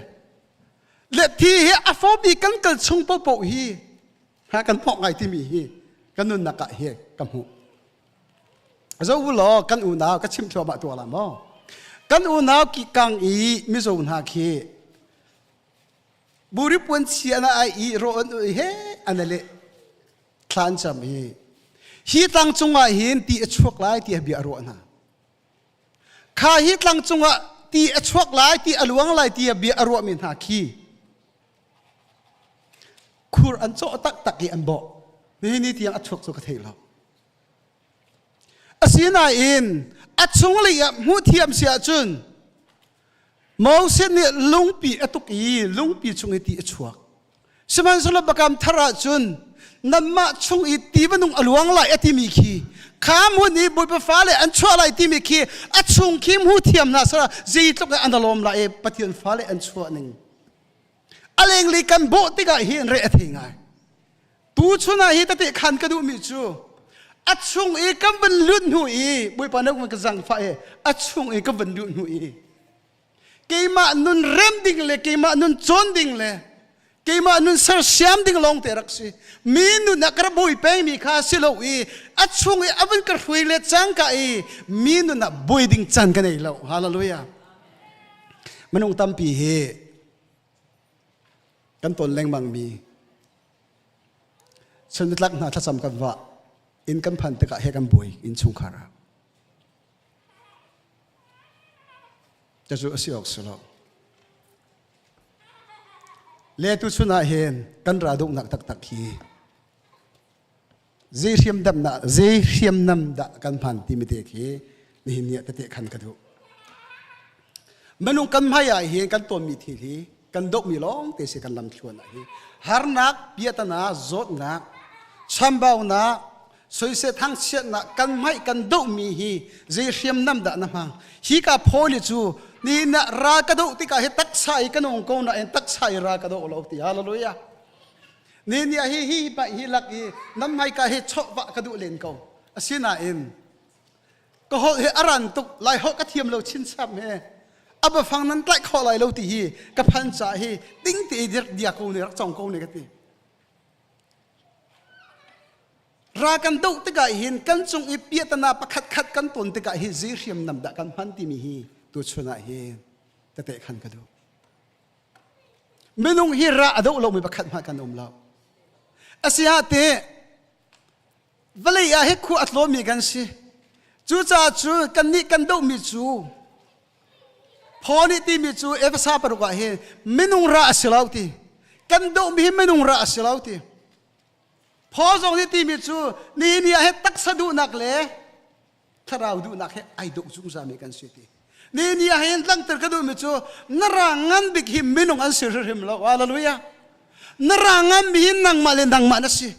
le thi hi a fomi kan kal chung popoh hi ha kan hmok ngai timi hi kan nunnak ah hi ka hmuh Zo u law kan unau ka chim thluahmah tuah la maw? Kan unau ki kang i mizo hna khi buri puan chia na ai i ro an ui he an le thlan cham hi hi tlang cungah hin ti a chuak lai ti bia a ruah hna kha hi tlang cungah ti a chuak lai ti a luang lai ti bia a ruah mi hna khi khur an cawh taktak i an bawh nihin ni tiang a chuak cu ka thei lo Asinain a chunglei ah hmuh thiam si ahcun Moses nih lungpi a tuk i lungpi chung i ti a chuak. Sihmanhsehlaw Biakam Thar ahcun nanmah chung i ti banung a luang lai a timi khi kha hmun i Bawipa fale an chuah lai timi khi a chung khi hmu thiam hna sara zeitluk in an lawm lai i Pathian fale an chuah ning. A lenglei kan bawh tikah hin re a thei ngai. Tuchun ah hi tete khan ka duhmi cu a chung i kan van lut hnu i Bawipa na ka zangfah i a chung i ka van luh hnu i keimah nun rem ding le keimah nun cawn ding le keimah nun sersiam ding lawng te rak si mi nun ah ka rak bawi pengmi kha si lo i a chung i a van ka hruai le cangka i mi nun ah bawi ding caan ka nei lo hallelujah minung tampi hi kan ton lengmangmi chunnitlak hna thlacam kan vah inn kan phan tikah he kan buai innchungkhar ah cucu a si awk si lo le tu chun ah hin kan ra duhnak taktak hi zei hriamdam dah zei hriamnam dah kan hman timi te khi nihin ni ah tete khan ka duh minung kan hmai ah hin kan tawnmi thil hi kan dohmi lawng te si kan lam thluan ah hi harnak piatana zawtnak chambaunak soise thangchiatnak kan hmai kan dohmi hi zei hriamnam dah na hmang hi ka pholi cu ni na ra ka doh tikah hi taksa i ka nung ko na in taksa i ra ka doh lo ti hallelujah Ni ni hi hi pa hi lak i nan hmaika hi chawhvah ka duh len ko. Asinain ka holh hi a ran tuk lai holh ka thiam lo chinchap he a bafang nan tlaih khawh lai lo ti hi ka phan ca hi ding te i dia ko ne rak cong ko ne ka ti. Ra kan doh tikah hin kan cung i piahtana pakhat khat kan ton tikah hi zei hriamnam dah kan hman timi hi tuchun ah hin tete khan ka duh. Minung hi ra a doh lomi pakhat hmanh kan um lo. Asiah te vawlei ah hi khua a tlawmi kan si. Cucaah cu kannih kan dohmi cu Paul nih timi cu Efesa paruk ah hin minung ra a si lo ti. Kan dohmi hi minung ra a si lo ti. Paul zong nih timi cu nihin ni ah hin taksa duhnak le thlarau duhnak he ai dawh zungzalmi kan si ti. Nihin ni ah hin langhter ka duhmi cu na ra ngan bik hi minung an si hrimhrim lo. Hallelujah. Na ra ngan mi hi nangmah le nangmah na si.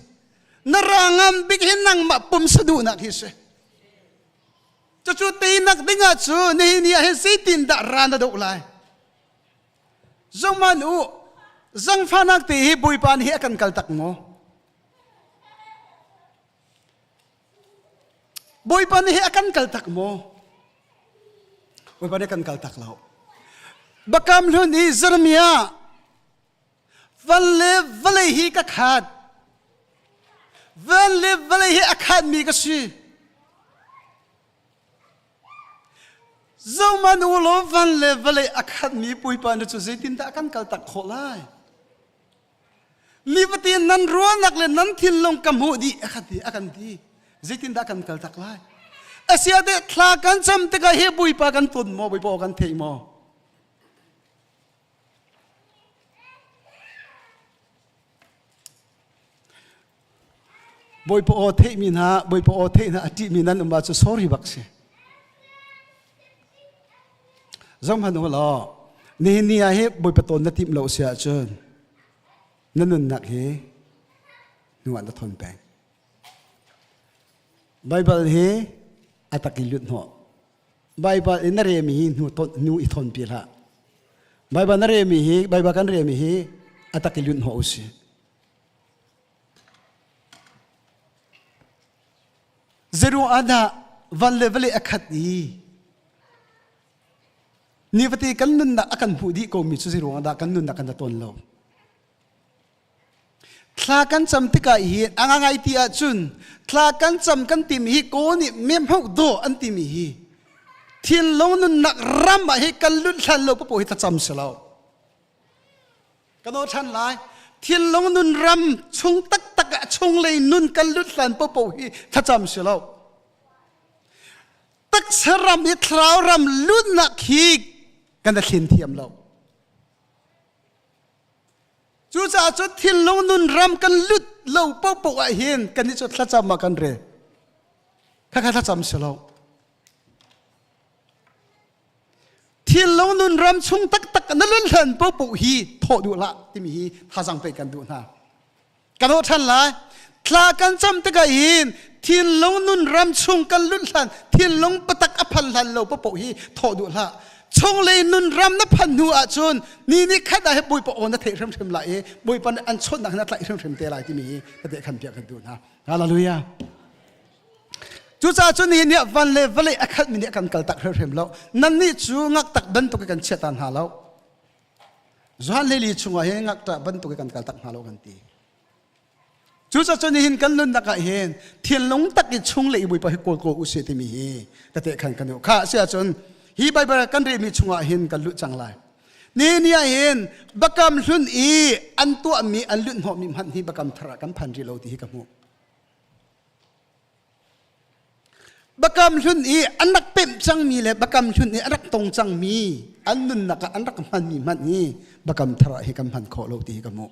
Na ra ngan bik hi nangmah pumsa duhnak hi si. Cucu teinak ding ah cu nihin ni ah hin zeitin dah ra na doh lai? Zohman u, zangfahnak te hi Bawipa nih hi a kan kal tak maw? Bawipa nih hi a kan kal tak maw? Bawipa nih a kan kal tak lo. Bakam hlun i Jeremiah van le vawlei hi ka khat. Van le vawlei hi a khatmi ka si. Zohman u law van le vawlei a khatmi Bawipa na cu zeitindah kan kal tak khawh lai? Nifatin nan ruahnak le nan thinlung ka hmuh dih a kan ti a kan ti. Zeitindah kan kal tak lai? Asia deh thla kan cam tikah hi Bawipa kan ton maw Bawipa aw kan thei maw? Bawipa aw theihmi hna Bawipa aw theih hna a ṭihmi nan um ahcun sorry bak si. Zohhmanh u law nihin ni ah hi Bawipa tawn na timh lo si ahcun na nunnak hi hnu ah na thawn peng. Baibal hi a tak i lut hnawh. Baibal in na remi hi hnu ton hnu i thawn pi hlah. Baibal na remi hi Baibal kan remi hi a tak i lut hnawh u si. Zeruang ah dah van le vawlei a khat i nifate kan nunnak a kan hmuh dih komi cu zeruang ah dah kan nunnak kan tawn lo. Thla kan cam tikah hi a ngai ti ahcun thla kan cam kan timi hi kaw nih mem hauh dawh an timi hi thinlung nunnak ram ah hi kan lut hlan lo papoh hi thlacam si lo. Kan aw ṭhan lai. Thinlung nun ram chung taktak ah chunglei nun kan lut hlan popo hi thlacam si lo. Taksa ram i thlarau ram lutnak hi kan thlin thiam lo. Cucaah cu thinlung nun ram kan lut lo popo ah hin kan i cu thlacam ah kan rel. Khakha thlacam si lo. Thinlung nun ram chung taktak na lun hlan popoh hi thawh duh hlah timi hi thazang pe kan duh hna. Kan hawh ṭhan lai. Thla kan cam tikah hin thinlung nun ram chung kan lut hlan thinlung patak a phan hlan lo popoh hi thawh duh hlah. Chunglei nun ram na phan hnu ahcun ni ni khat ah hi Bawipa aw na theih hrimhrim lai i Bawipa nih an chawnhnak na tlaih hrimhrim te lai timi hi ka te khan piak kan duh hna. Hallelujah. Cucaah cun nihin nih van le vawlei a khatmi nih a kan kaltak hrimhrim lo. Nannih cu ngaktak bantuk kan chiata hna lo. Johan Lili chungah hin ngakṭah bantuk kan kaltak hna lo kan ti. Cucaah cun nihin kan nunnak ah hin thinlung tak i chung le i Bawipa hi kawl ko usih timi hi tete khan kan duh. Kha si ahcun hi Baibal kan relmi chungah hin kan luh cang lai. Ni ni ah hin bakam hlun i an tuahmi an lunh hnawhmi hmanh hi bakam thar ah kan phan rih lo ti hi ka hmuh. Bakam hlun i an rak pemh cangmi le bakam hlun i a rak tong cangmi an nunnak ah an rak hmanmi hmanh hi bakam thar ah hi kan hman khawh lo ti hi ka hmuh.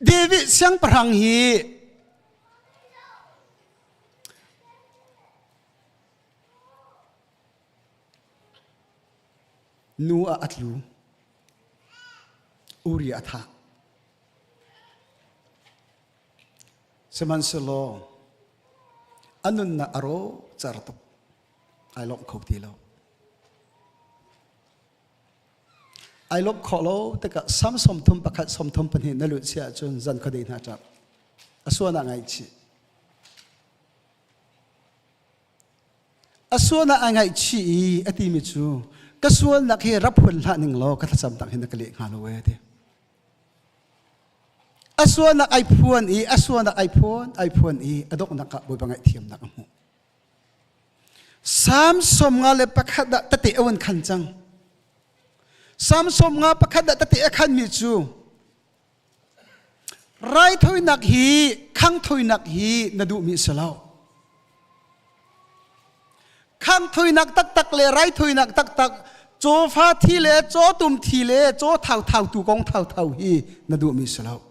David siangpahrang hi nu ah a tlu. Uri a thah. Sihmanhsehlaw a nunnak a rawh cer tuk. Ai lawmh kho ti lo. Ai lawmh khawh lo tikah Sam 31 32 na lut si ahcun zan khuadei hna ṭap. A suan ah ngaihchih. A sual ah ai ngaihchih i a timi cu ka sualnak hi rap hun hlah ning law ka thlacam tak hin na ka leh hnga lo ee ti. A sualnak ai phuan i a sualnak ai phuan ai phuan i a donghnak ah Bawipa ngaihthiamnak a hmuh. Salm 51 ah tete a vun khan cang. Salm 51 ah tete a khanmi cu. Raithawinak hi khangthawinak hi na duhmi si lo. Khangthawinak taktak le raithawinak taktak cawfa thi le cawtum thi le caw thauthau tu kong thauthau hi na duhmi si lo.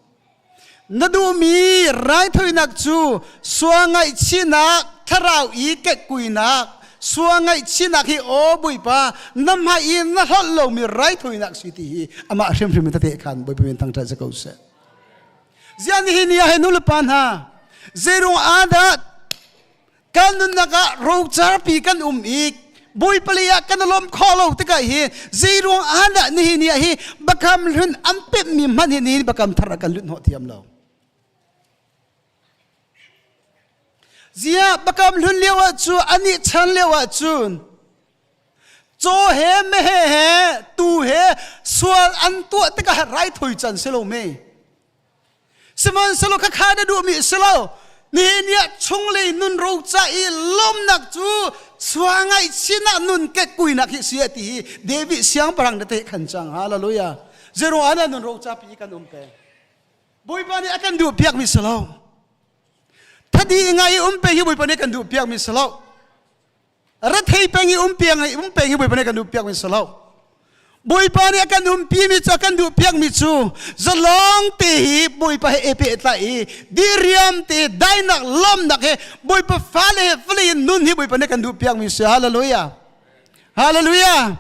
Na duhmi raithawinak cu sua ngaihchihnak thlarau i kekkuinak sua ngaihchihnak hi aw Bawipa na hmai i na hlolh lomi raithawinak si ti hi amah hrimhrim in tete khan Bawipa min thangṭhat si ko seh. Ziah nihin ni ah hin nulepa hna zeirung ah dah kan nunnak ah rocarpi kan um i Bawipa lei ah kan lawm kho lo tikah hi zeiruang ah dah nihin ni ah hi bakam hlun an pemhmi hmanh hi nihin bakam thar ah kan lut hnawh thiam lo. Ziah bakam hlun lio ah cu anih chan lio ah cun caw he meheh he tu he sual an tuah tikah raithawi can si lo me. Sihmanhsehlaw khakha na duhmi si lo. Nihin ni ah chunglei nun ro ca i lawmnak cu sua ngaihchinak nun kekkuinak hi si ti hi David siangpahrang na te khan cang. Hallelujah. Zero ana nun ro ca pi kan um peng. Bawipa nih a kan duh piak mi si lo. Thadi ngai i um peng hi Bawipa nih kan duh piak mi si lo. Rethei peng i um piang i um peng hi Bawipa nih kan duh piak mi si lo. Bawipa nih a kan umpi mi cu a kan duh piak mi cu zalong te hi Bawipa he e tlai i diriam te dainak lawmnak he Bawipa fale he vawlei in nun hi Bawipa nih kan duh piak mi si. Hallelujah. Hallelujah.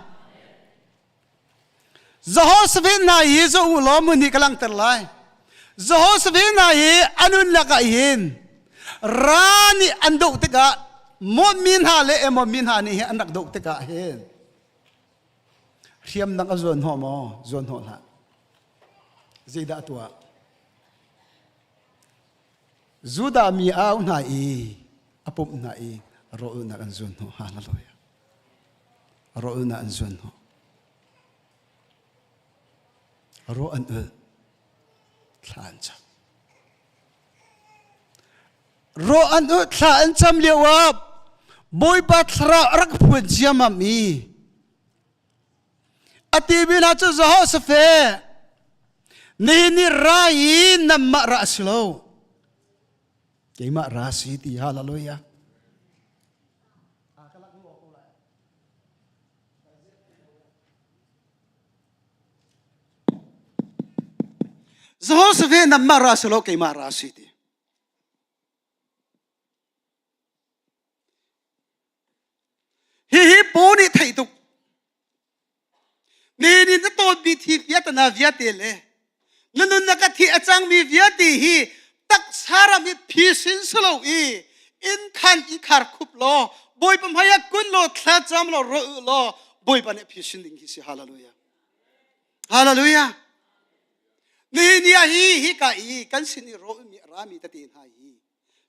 Jehoshaphat hna hi zo u law mun hi ka langhter lai. Jehoshaphat hna hi anun lakah hin ra nih an doh tikah Moab mi hna le Ammon mi hna nih hi an rak doh tikah hin hriamnam a zuan hnawh maw? Zuan hnawh hlah. Zeidah a tuah? Judah mi a auh hna i a pumh hna i rawlnak an zuan hnawh. Hallelujah. Rawlnak an zuan hnawh. Raw an ul. Thla an cam. Raw an ul thla an cam lio ah Bawipa thlarau a rak phuan ciammam i a ti mi hna cu Jehoshaphat nihin ni ra i nanmah ra a si lo keimah ra si ti hallelujah Jehoshaphat nanmah ra si lo keimah ra si ti. Hihi paw nih theih tuk. Ni ni na tawnmi thi viatana viate le na nunnak a thi a cangmi viate hi taksa ram hi phisin si lo i inn khan i khar khup law Bawipa hmai ah kun law thlacam law ro law Bawipa nih phisin ding hi si hallelujah hallelujah ni ni ah hi hi ka i kan sin i ro mi rami tete hna hi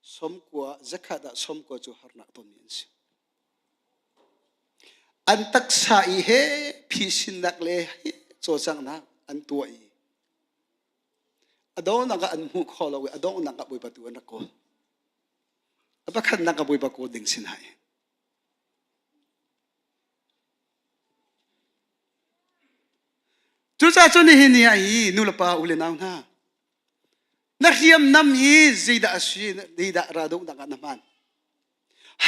somkua zakhat ah somkua cu harnak tonmi an si An taksa i he phisinnak le cawlcanghnak an tuah i a donghnak ah an hmuh khawh lo i a donghnak ah Bawipa tu an rak kawl. A pakhatnak ah Bawipa kawl ding sin hai. Cucaah cun nihin ni ah hi nulepa u le nau hna na hriamnam hi zeidah a si zeidah ra donghnak ah na hman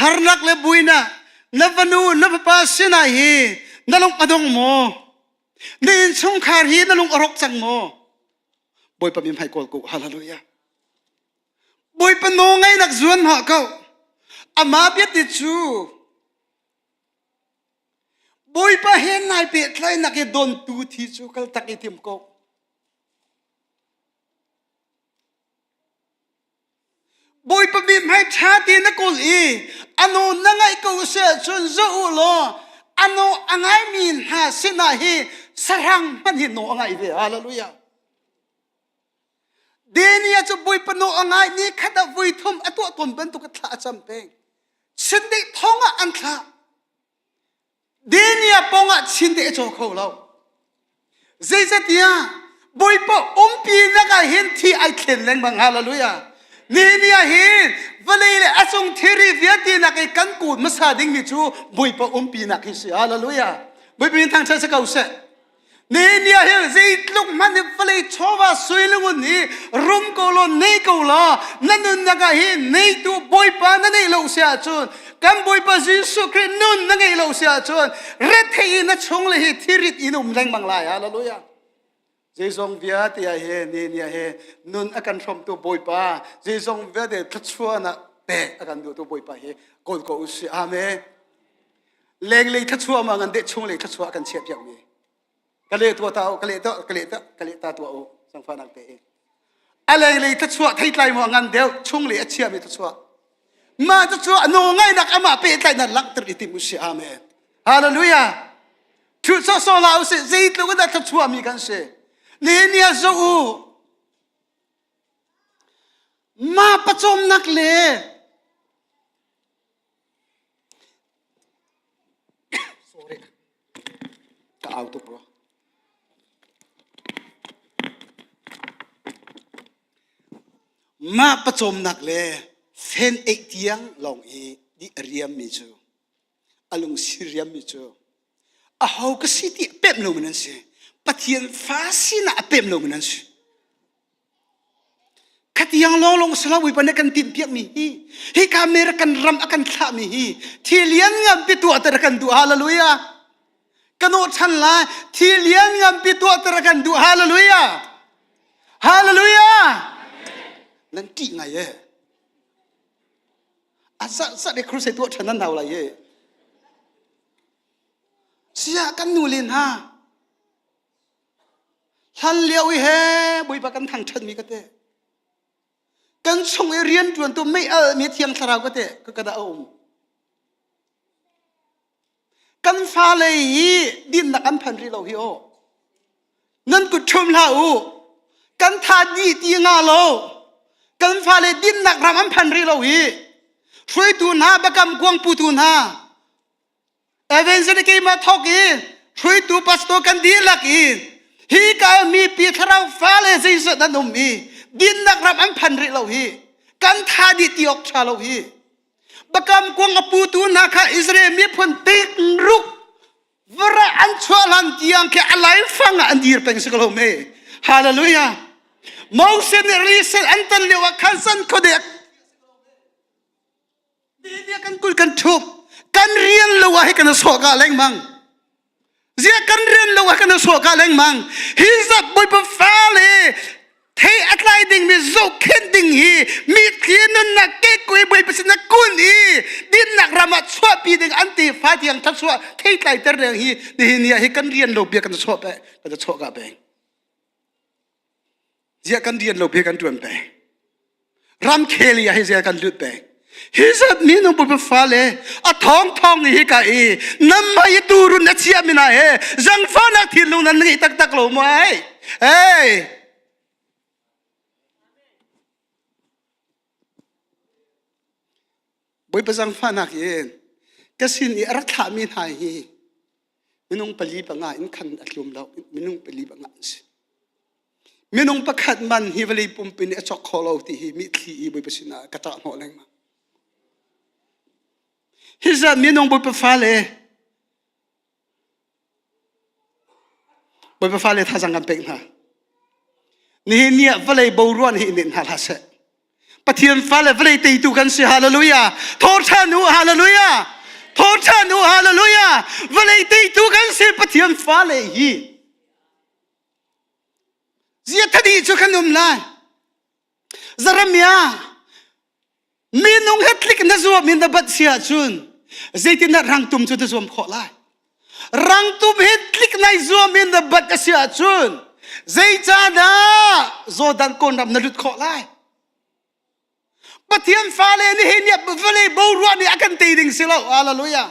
Harnak le buinak na fanu na fapa sinah hi na lung a dong maw? Na innchungkhar hi na lung a rawk cang maw? Bawipa min hmai kawl ko. Hallelujah. Bawipa nawl ngaihnak zuan hlah ko. Amah biati cu Bawipa he nai pehtlaihnak i dontu thi cu kal tak i tim ko. Bawipa mithmai ṭha ti na kawl i a nawl na ngaih ko si ahcun zoh u law a nawl a ngaimi hna sinah hi sahrang hmanh hi nawl a ngai ve. Hallelujah. Daniel cu Bawipa nawl a ngai ni khat ah voi thum a tuah tawn bantuk a thla a cam peng. Chindeih thong ah an thlah. Denia pawngah chin te a caw kho lo. Zeicatiah Bawipa umpi nak ah hin thi ai thlen lengmang hallelujah. Nihin ah hin vawlei le a cung thilri vialte nak i kan kawl hmasa dingmi cu Bawipa umpi nak hi si hallelujah. Bawipa min thangṭhat si ko seh. Nehemiah hi zeitluk hmanh in vawlei chawva sui lungun hi rum ko law nei ko law na nunnak ah hi neitu Bawipa na neih lo si ahcun kan Bawipa Jesuh Khrih nun na ngeih lo si ahcun rethei in na chung le hi thirit in um lengmang lai. Hallelujah. Zeizong vialte ah he Nehemiah he nun a kan hrawmtu Bawipa zeizong vialte thluachuahnak pek a kan duhtu Bawipa hi kawl ko usih. Amen. Lenglei thluachuah ma ngan deh chunglei thluachuah kan chiah piak mi. Ka leh tua ta u, ka leh ta, ka leh ta, ka leh ta tua u. Sangfanak te in. A lenglei thluachuah theitlai mo ngan deuh chunglei a chia mi thluachuah. Mah thluachuah a no ngainak amah pehtlaihnak langhter i tim usih. Amen. Hallelujah. Thu so so la usih zeitluk in dah thluachuah mi kan si. Nehemiah zo u. Ma pacawmnak le Sorry. Ka au tuk rua. Mah pawcawmnak le fen eih tiang lawng i di a riammi cu a lungsi riammi cu aho ka si ti a pemh lomi nan si. Pathian fa sinah a pemh lomi nan si. Khatiang lawnglawng si lo Bawipa nih kan tinhpiakmi hi hika American kan ram a kan thlahmi hi thil lian nganpi tuah ter a kan duh hallelujah ka nawh ṭhan lai thil lian nganpi tuah ter a kan duh hallelujah hallelujah nan ṭih ngai e a za za de crusade tuah ṭhan nan hau lai e sia kan nu le hna Hlan lio i he Bawipa kan thangṭhatmi ka te. Kan chung i rianṭuantu mei almi Thiang Thlarau ka te ka ka dah a um. Kan fale hi dinnak an phan rih lo hi aw. Nan kut ṭhum hlah u. Kan tha dih ti nga lo. Kan fale dinnak ram an phan rih lo hi. Hruaitu hna, biakam kuang putu hna, Evangelist keimah thawk i hruaitu pastor kan dihlak i hi ka mipi thlarau fale zeizat an um i dinnak ram an phan rih lo hi kan tha dih ti awk tha lo hi bakam kuang a putu hna kha Israel miphun tik ruk vara an chuah hlan tiang khi a laifang ah an dir peng si ko lo me hallelujah Moses nih risel an tan lio ah khan san khuadek Nih kan kul kan thup kan rian lo ah hi kan sawh ka lengmang zia kan rian lo ah kan sawh ka lengmang hi zat bawipa fale thei a tlai ding mi zohkhenh ding hi mi thli nunnak ke kui bawipa sin kun i dinnak ram ah chuahpi ding an ti fa tiang thasuah thei tlai ter ding hi nihin ni ah hi kan rian lo bia kan chuah pe kan chuah ka peng Ziah kan rian lo bia kan ṭuan peng. Ramkhel i hi zia kan lut peng. Hi zat mi nung pupa fale a thong thong hi ka i nam mai turun na chia mina he zangfa nak thinlung nan ngei taktak lo mo ai. Hey! Bawipa zangfahnak in ka sin i a rak thlahmi hna hi minung pali panga in khan a tlum lo minung pali panga an si minung pakhat man hi vawlei pumpi nih a cawk kho lo ti hi mitthli i bawipa sinah ka ṭah hnawh lengmang hi zat minung bawipa fale bawipa fale thazang kan pek hna nihin ni ah vawlei boruan hi in hna hlah seh Pathian fale vawlei teitu kan si hallelujah tho ṭhan u hallelujah tho ṭhan u hallelujah vawlei teitu kan si Pathian fale hi zia thadi cu kan um lai Jeremiah minung he tlik na zuam in na bat si ahcun zeitindah rangtum cu na zuam khawh lai rangtum he tlik nai zuam in na bat a si ahcun zeicahdah Jordan kawnram na lut khawh lai Pathian fale nih hi nih vawlei boruah nih a kan tei ding si lo hallelujah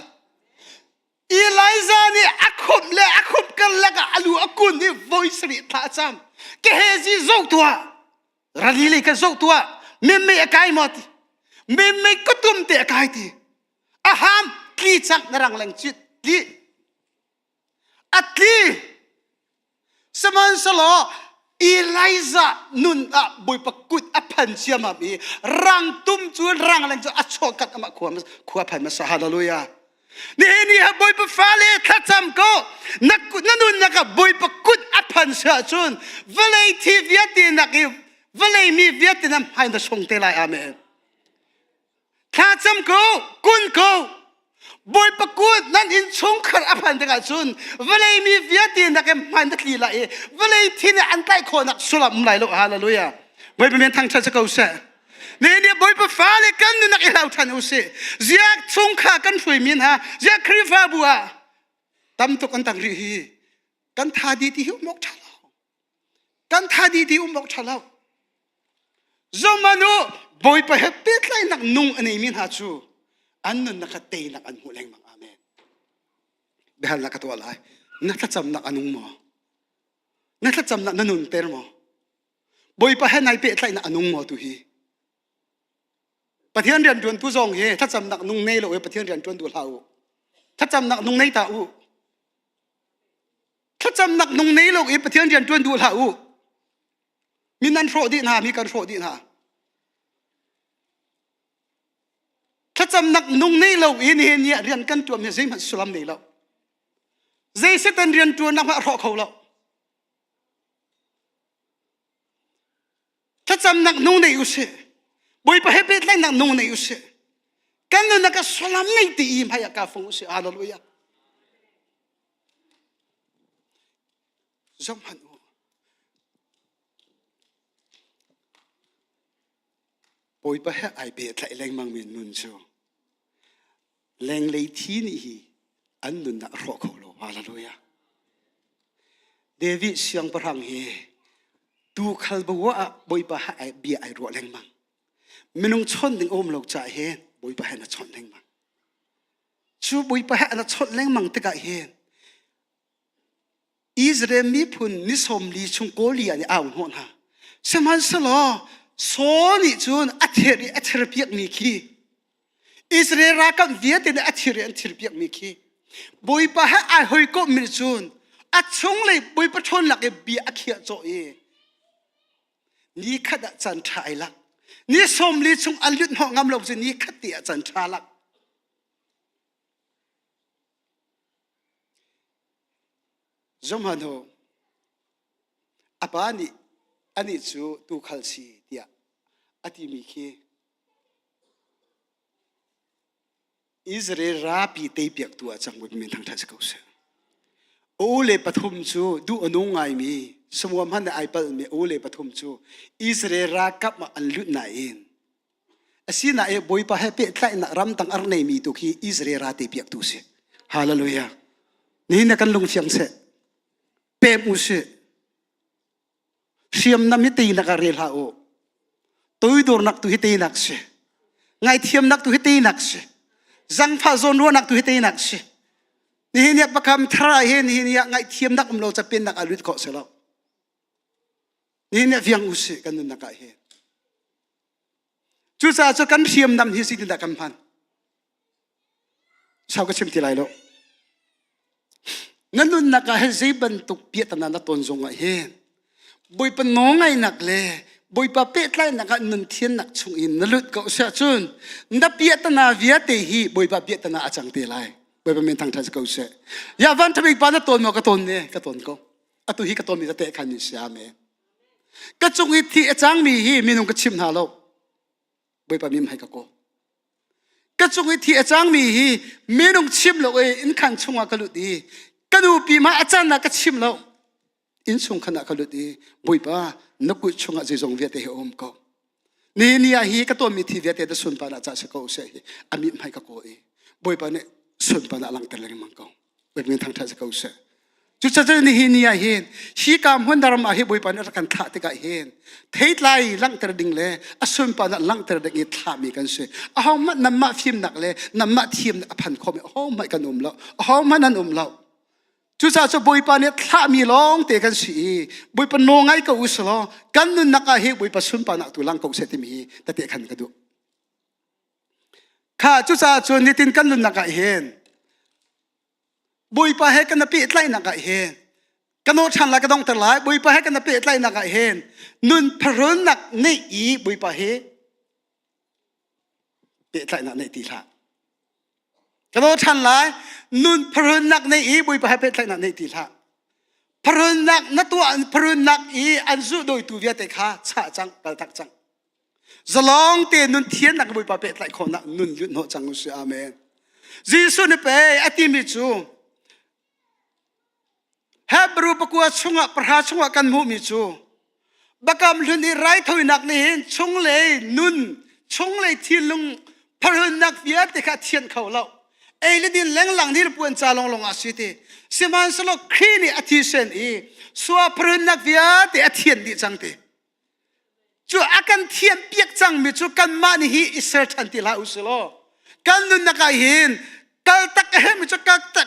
Elijah nih a khumh le a khumh karlak ah a lu a kun i voi sarih thla a cam Gehazi zoh tuah rali lei kha zoh tuah memmei a kai maw ti memmei kutum te a kai ti a ham tli cang na rang leng cit tli a tli sihmanhsehlaw Elijah nun ah Bawipa kut a phan ciammam i rangtum cu rangleng cu a chuahkat amah khua khua phan hmasa hallelujah. Nihin ni ha Bawipa fale thlacam ko. Na na nunnak ah Bawipa kut a phan si ahcun vawlei thi vialte nak i vawlei mi vialte na hmai na sung te lai. Amen. Thlacam ko, kun ko. Bawipa kut nan inn chungkhar a phan tikah cun vawlei mi vialte nak in hmai na tli lai i vawlei thi nih an tlaih khawhnak sullam um lai lo. Hallelujah. Bawipa men thangṭhat si ko seh. Nihin ni Bawipa fale kan nunnak i hlau ṭhan u sih. Ziak chungkhar kan hruaimi hna, ziak Khrihfabu ah tam tuk an tang rih hi. Kan tha di ti hi um awk ṭha lo. Kan tha di ti um awk ṭha lo. Zohman u, Bawipa he pehtlaihnak nung a neimi hna cu an nunnak kha teinak an hmuh lengmang. Amen. Biahalnak ka tuah lai. Na thlacamnak a nung maw? Na thlacamnak na nunter maw? Bawipa he nai pehtlaihnak a nung maw tu hi? Pathian rian ṭuantu zong hi thlacamnak nung nei lo i Pathian rian ṭuan duh hlah u. Thlacamnak nung nei ta u. Thlacamnak nung nei lo i Pathian rian ṭuan duh hlah u. Mi nan hrawh dih hna, mi kan hrawh dih hna. Thlacamnak nung nei lo i nihin ni ah rian kan ṭuan mi zeihmanh sullam nei lo. Zei Satan rian ṭuannak hmanh a hrawh kho lo. Thlacamnak nung nei usih. Bawipa he pehtlaihnak nung nei usih. Kan nunnak ah sullam nei ti i hmai ah ka fung usih. Hallelujah. Zoh hmanh u. Bawipa he ai pehtlaih lengmang mi nun cu lenglei thi nih hi an nunnak a hrawh kho lo. Hallelujah. David siangpahrang hi tuukhal bo ah Bawipa he ai bia ai ruah lengmang. Minung chawnh ding a um lo caah hin Bawipa he na chawnh lengmang. Cu Bawipa he na chawnh lengmang tikah hin Israel miphun ni sawmli chung kawli ah nih au hnawh hna. Sihmanhsehlaw Saul nih cun a thir i a thirpiakmi khi Israel ralkap vialte nih a thir i an thirpiakmi khi Bawipa he ai hawikommi nih cun a chunglei Bawipa ṭhawnnak i bia a khiah cawh i ni khat ah caan ṭha ai lak. Ni 40 chung an lut hnawh ngam lo cu ni khat te ah caan ṭha lak. Zohhmanh u, a pa nih anih cu tuukhal si tiah a timi khi Israel rapi teipiaktu ah cang min thangṭhat si ko seh. A ule pathum cu duh a nung ngaimi samuam hmanh ai palhmi a ule pathum cu Israel ralkap ah an lut nain Asinain Bawipa he pehtlaihnak ramtang a rak neimi tu khi Israel ra te piaktu si. Hallelujah. Nihin na kan lungfiang seh. Pem u sih. Hriamnam hi teinak ah rel hlah u. Toidornak tu hi teinak si. Ngaithiamnak tu hi teinak si. Zangfah zawnruahnak tu hi teinak si. Nihin ni ah pakam thar ah hin nihin ni ah ngaihthiamnak um lo capennak ah lut khawh si lo. Nihin ni ah fiang u sih kan nunnak ah hin. Cucaah cu kan hriamnam hi zeitindah kan hman? Sau ka chim ti lai lo. Na nunnak ah hin zei bantuk piahtana na ton zong ah hin Bawipa nawlngaihnak le Bawipa pehtlaihnak ah nun thiannak chung in na lut ko siah cun na piahtana vialte hi Bawipa piahtana a cang te lai. Bawipa min thangṭhat si ko seh. Ya van ṭhabik pa na ton maw ka ton ne ka ton ko. Atu hi ka ton mi tete khan ni si amen. Ka cung i thi a cangmi hi minung ka chim hna lo. Bawipa mim hai ka kaw. Ka cung i thi a cangmi hi minung chim lo i inn khan chungah ka lut i ka nupi ma a can ah ka chim lo. Inn chung khan ah ka lut i Bawipa na kut chungah zeizong vialte hi a um ko. Ni ni ah hi ka tuahmi thi vialte na sunparnak ca si ko seh hi a mit hmai ka kaw i Bawipa nih sunparnak langhter lengmang ko. Bawipa min thangṭhat si ko seh. Cucaah nihin ni ah hin hi ka hmun daram ah hi Bawipa nih a rak kan thlah tikah hin theitlai langhter ding le a sunparnak langhter ding i thlahmi kan si. Ahohmanh nanmah fimnak le nanmah thiamnak a phan khomi ahohmanh kan um lo. Ahohmanh an um lo. Cucaah cu Bawipa nih thlahmi lawng te kan si i Bawipa nawl ngai ko u selaw kan nunnak ah hi Bawipa sunparnak tu lang ko seh timi hi tete khan ka duh. Kha cucaah cun nitin kan nunnak ah hin Bawipa he kan pehtlaihnak ah hin ka nawl ṭhan lai ka donghter lai Bawipa he kan pehtlaihnak ah hin nun pharunnak neih i Bawipa he pehtlaihnak neih ti hlah. Ka do ṭhan lai. Nun pharunnak nei i Bawipa he pehtlaihnak nei ti hlah. Pharunnak na tuah pharunnak i an zulh dawitu vialte kha chah cang, kaltak cang. Zalong te nun thiannak Bawipa pehtlaih khawhnak nun lut hnawh cang usih. Amen. Jesuh nih pei a timi cu Hebrew pakua chungah pahra chungah kan hmuhmi cu Bakam hlun i raithawinak nih hin chunglei nun, chunglei thinlung pharhunnak vialte kha a thianh kho lo. Ei le din lenglang nih puan ca longlong ah si ti. Sihmanhsehlaw Khrih nih a thisen i sua pharhunnak vialte a thianh dih cang ti. Cu a kan thianh piak cangmi cu kanmah nih hi i ser ṭhan ti hlah u si law kan nunnak ah hin kaltak a herhmi cu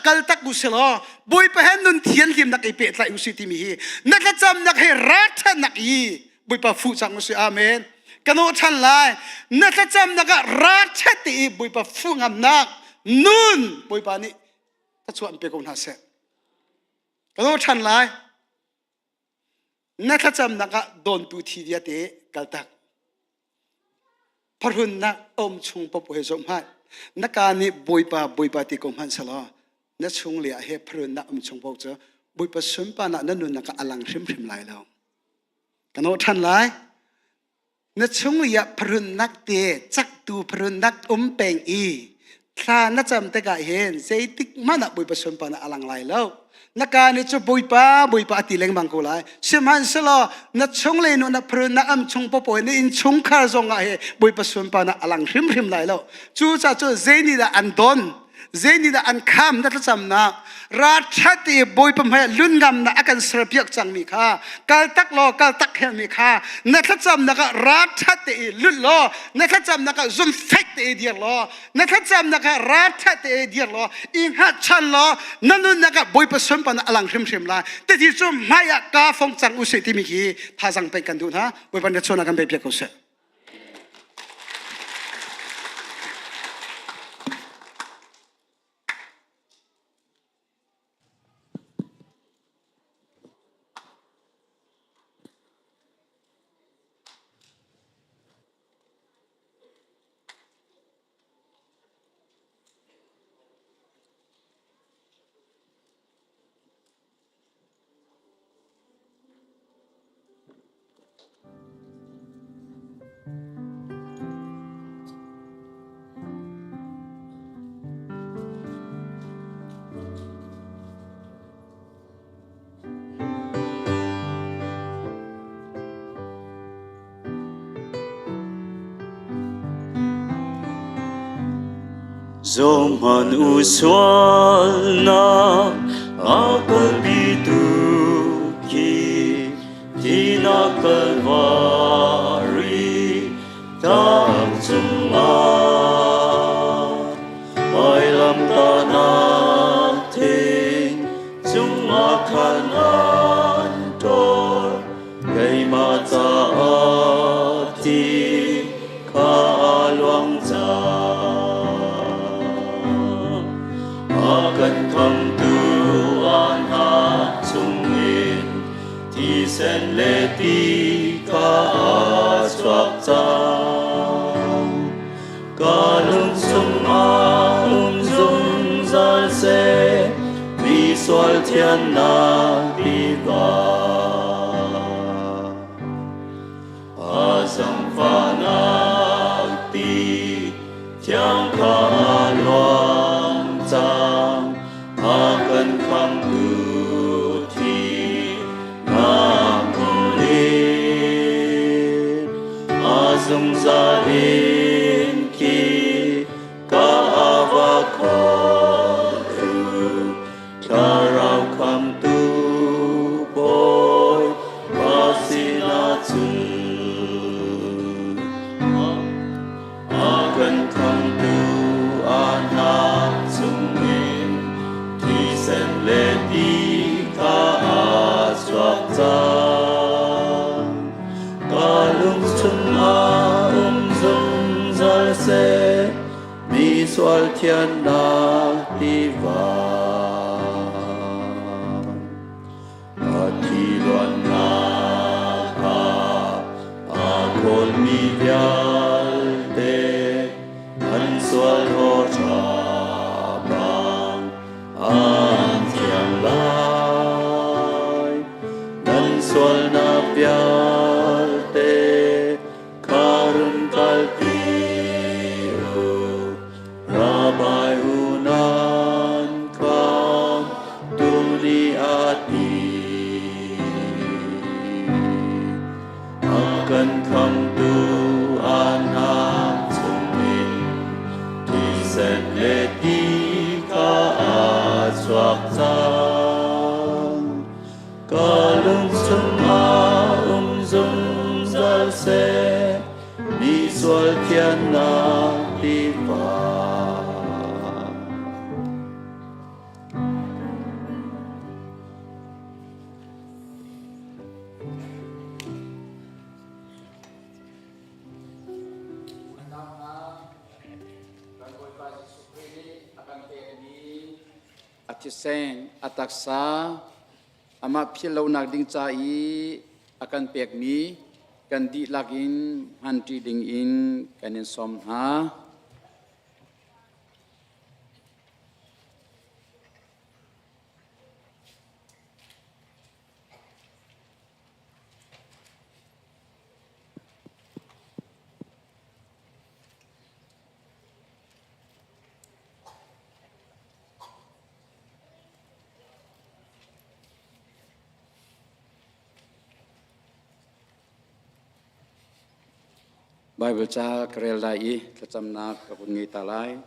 kaltak u si law Bawipa he nun thianhlimnak i pehtlaih u si timi hi na thlacamnak he ralṭhatnak i Bawipa fuh cang u si. Amen. Ka nawh ṭhan lai. Na thlacamnak ah ralṭhat te i Bawipa fuh ngamnak nun Bawipa nih thluachuah in pe ko hna seh. Ka nawh ṭhan lai. Na thlacamnak ah dawntu thi vialte kaltak. Pharhunnak um chung popo he zoh hmanh. Na ka nih Bawipa Bawipa ti ko hmanh selaw na chung le ah he pharhunnak um chung paoh cu Bawipa sunparnak na nunnak ah a lang hrimhrim lai lo. Ka nawh ṭhan lai. Na chung i ah pharhunnak te caktu pharhunnak um peng i thla na cam tikah hin zeitik hmanh ah Bawipa sunparnak a lang lai lo. Na ka nih cu Bawipa Bawipa a ti lengmang ko lai. Sihmanhsehlaw na chunglei nu na pharun na am chung popoh na innchungkhar zong ah hi Bawipa sunparnak a lang hrimhrim lai lo. Cucaah cu zei nih dah an don? Zei nih dah an kham na thlacamnak? Ralṭhat i Bawipa hmaiah lunngamnak a kan serpiak cangmi kha kaltak law kaltak helmi kha na thlacamnak ah ralṭhat te i lut law na thlacamnak ah zumfek te i dir law na thlacamnak ah ralṭhat te i dir law i hngatchan law na nunnak ah Bawipa sunparnak a lang hrimhrim lai. Titi cu hmai ah kaa fong cang usih timi khi thazang pek kan duh hna. Bawipa nih chawnak kan pe piak ko seh. Zohhmanh u sualnak a kalpitu khi thihnak Kalvari tlang cungah vailamtahnak thing cungah khan an ṭawl. Keimah caah thi kha a luang cang. A kan khamtu an hna chungin thisen le ti kha a chuak cang. Ka lung chungah um zungzal seh, mi sual thiannak tiva. A zangfahnak ti thiang kha a luang cang, a kan khamtu thi nak in a zungzal in khi ka va kho Thlarau khamtu Bawi pa sinah cun a kan khamtu a hnak chungin thisen le ti kha a chuak cang. Ka lung chungah um zungzal seh, mi sual thiannak tiva. A thi luannak ah aa khawlmi vialte an sual haw hram. Thisen le ti kha a chuak cang. Ka lung chungah um zungzal seh, mi sual thiannak tiva. Kan Bawipa Jesuh Khrih nih a kan pekmi a thisen, a taksa, amah philh lonak ding ca i a kan pekmi kan dihlak in hmanṭi ding in kan in sawm hna. Baibal ca ka rel lai i thlacamnak ka hun ngei ta lai.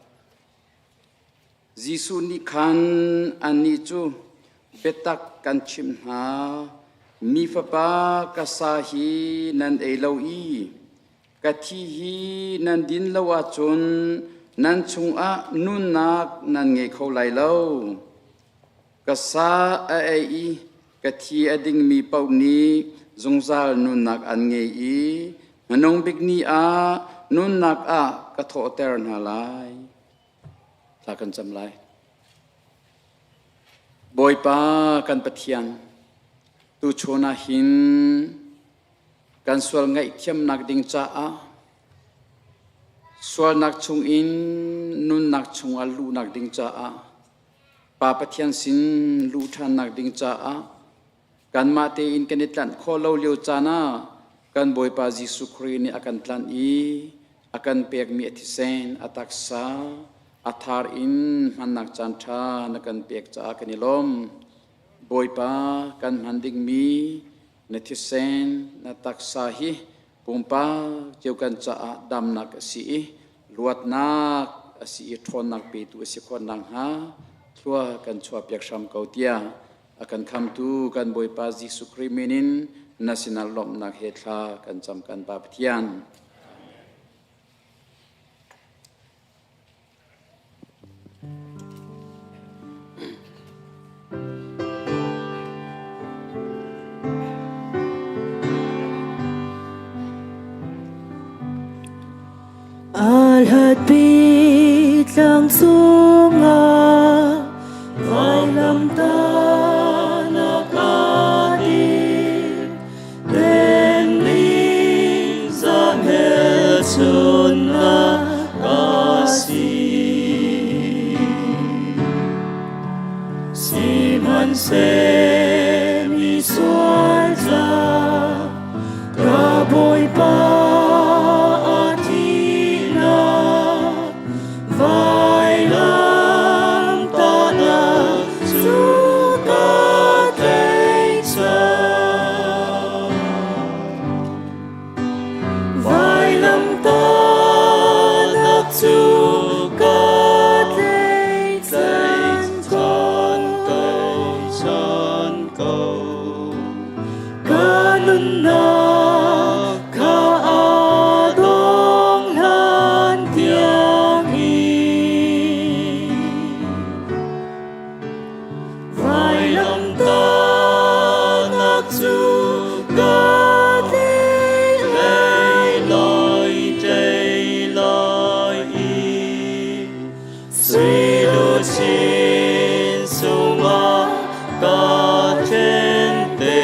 Jesuh nih khan annih cu biatak kan chimh hna, mi Fapa ka sa hi nan ei lo i ka thi hi nan din lo ahcun nan chungah nunnak nan ngei kho lai lo. Ka sa a ei i ka thi a dingmi paoh nih zungzal nunnak an ngei i hmanung bik ni ah nunnak ah ka thawhter hna lai. Thla kan cam lai. Bawipa kan Pathian, tuchun ah hin kan sual ngaihthiamnak ding caah sualnak chungin nunnak chungah luhnak ding caah Pa Pathian sin luh ṭhannak ding caah kanmah tein kan i tlanh khawh lo lio caan ah kan Bawipa Jesuh Khrih nih a kan tlanh i a kan pekmi a thisen, a taksa, a thar in hmannak caan ṭha na kan pek caah kan i lawm. Bawipa kan hman dingmi na thisen, na taksa hi pumpak cio kan caah damnak a si i luatnak a si i ṭhawnnak petu a si khawh nakhnga thlua kan chuahpiak hram ko tiah a kan khamtu kan Bawipa Jesuh Khrih min in na sinah lawmhnak he thla kan cam kan Pa Pathian. Alhatpi tlang cungah vailamtahnak a dir Tenmi hmelchunhnak a si. Sihmanhseh misual ca ka Bawipa a thihnak Vailamtahnak cu ka tei cang. Vailamtahnak cu ka tei cang ko. Ka nunnak kha a dong hlan tiangin vailamtahnak cu ka tei lai, tei lai i Sui luchin sungah ka ṭhen te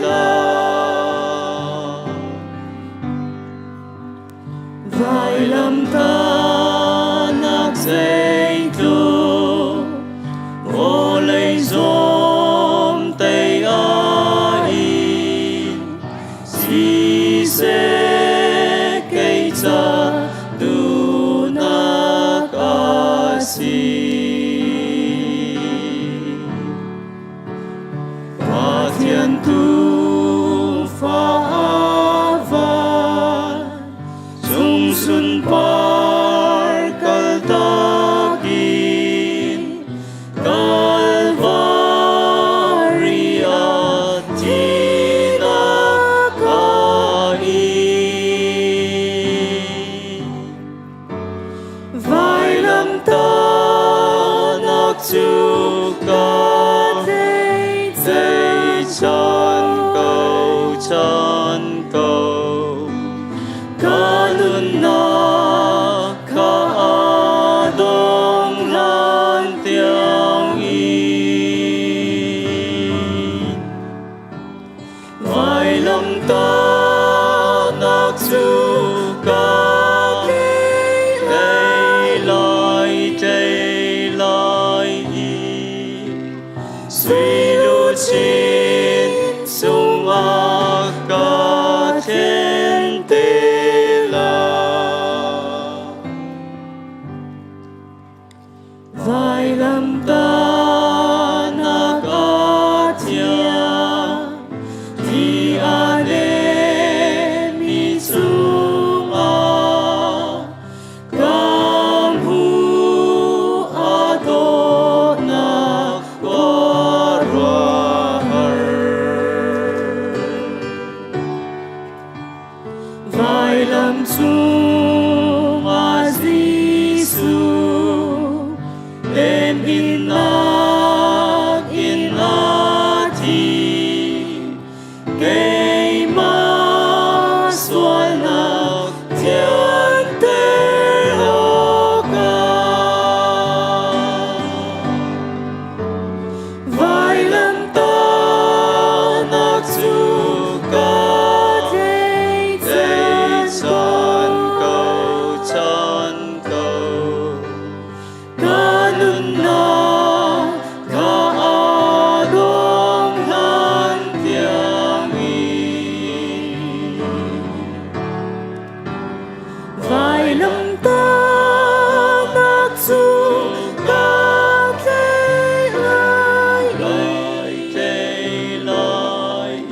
lai. Vailamtahnak zeitluk vawlei zawm tei a in siseh kei ca duhnak a si. Pathian tuufa van cung sunpar kaltak. Vailamtahnak cu ka tei chan ko, chan ko. Ka nunnak kha a dong hlan tiangin. Vailamtahnak cu ka tei lai, tei lai i sui luchin cungah ka thlen te lai. Vailamtahnak a thiang ti a lemmi cungah ka hmuh a dawtnak khuaruahhar. Vailam cungah Jesuh temhinnak in a thi. Keimah sualnak thianter awkah. Vailamtahnak cu ka tei chan ko, chan ko. Ka nunnak ka a dong hlan tiangin. Vailamtahnak cu ka tlei lai i, lai i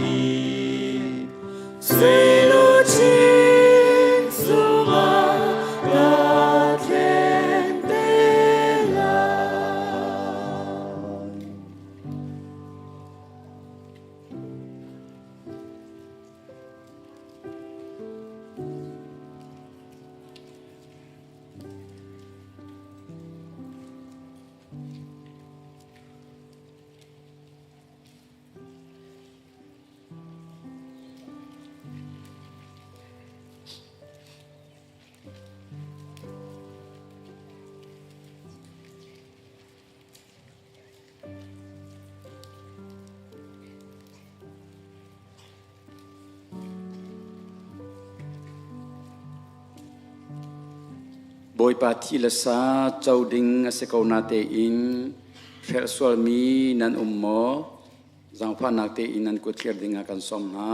sui luchin cungah ka thlen te lai. Bawipa thi le sa co ding a si ko na tein hrelh sualmi nan um maw? Zaangfahnak tein nan kut thlir ding ah kan sawm hna.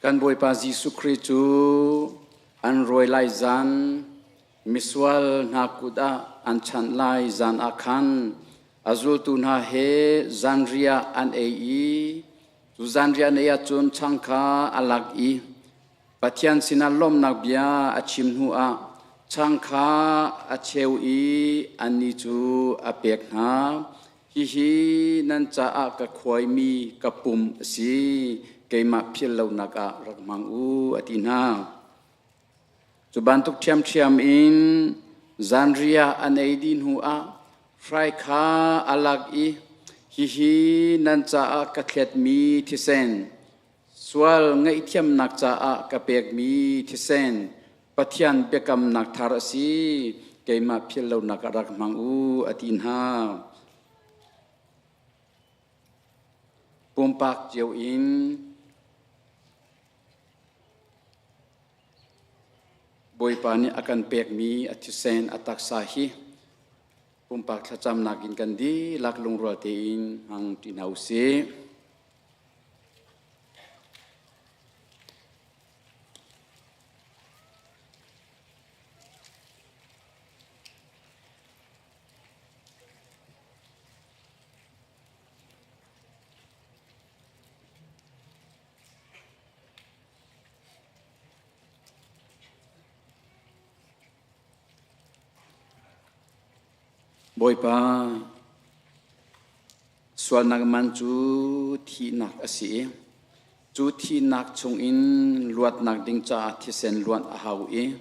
Kan Bawipa Jesuh Khrih cu an rawi lai zan, misual hna kut ah an chanh lai zan ah khan a zultu hna he zanriah an ei i cu zanriah an ei ahcun chang kha a lak i Pathian sinah lawmhnak bia a chim hnu ah chang kha a cheu i annih cu a pek hna. Hihi nan caah ka khuaimi ka pum a si, keimah philh lonak ah rak hmang u, a ti hna. Cu bantuk ṭhiamṭhiam in zanriah an ei dih hnu ah hrai kha a lak i, Hihi nan caah ka thletmi thisen, Sual ngaihthiamnak caah ka pekmi thisen Pathian biakamnak thar a si, keimah philh lonak ah rak hmang u, a ti hna. Pumpak cio in Bawipa nih a kan pekmi a thisen a taksa hi pumpak thlacamnak in kan dihlak lungrual tein hmang ṭi hna u sih. Bawipa, sualnak man cu thihnak a si i cu thihnak chungin luatnak ding caah thisen luanh a hau i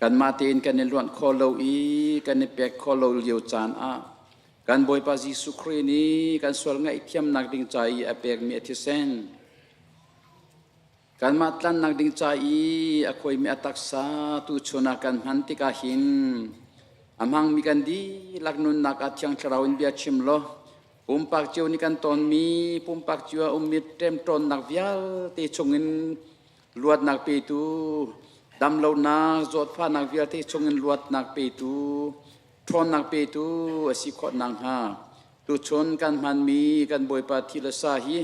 kanmah tein kan i luanh khawh lo i kan i pek khawh lo lio caan ah kan Bawipa Jesuh Khrih nih kan sual ngaihthiamnak ding ca i a pekmi a thisen Kanmah tlannak ding ca i a khuaimi a taksa tuchun ah kan hman tikah hin a hmangmi kan dihlak nunnak ah Thiang Thlarau in bia chim law pumpak cio nih kan tonmi pumpak cio a ummi ṭemṭawnnak vialte chungin luatnak petu damlonak zawtfahnak vialte chungin luatnak petu ṭhawnnak petu a si khawh nakhnga tuchun kan hmanmi kan Bawipa thi le sa hi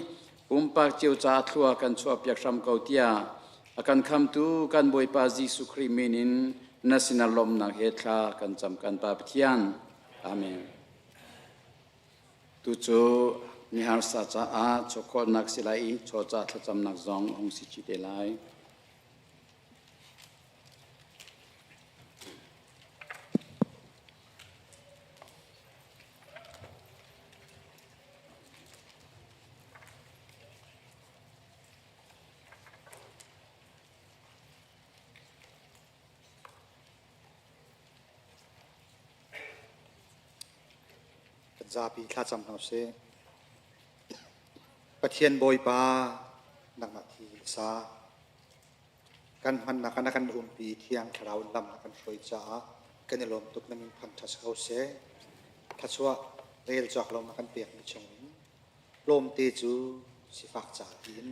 pumpak cio caah thlua kan chuahpiak hram ko tiah a kan khamtu kan Bawipa Jesuh Khrih min in na sinah lawmhnak he thla kan cam kan Pa Pathian. Amen. Tu cu miharsa caah chawkhawlnak si lai i chaw ca thlacamnak zong a hung si chih te lai. Kan zapi thlacam hna usih. Pathian Bawipa nangmah thi sa kan hmannak ah na kan umpi thiang thlarau in lam na kan hruai caah kan i lawm tuk na min thangṭhat si ko seh. Thluachuah rel cawk lo na kan pekmi chungin tlawmte cu sifak ca tiin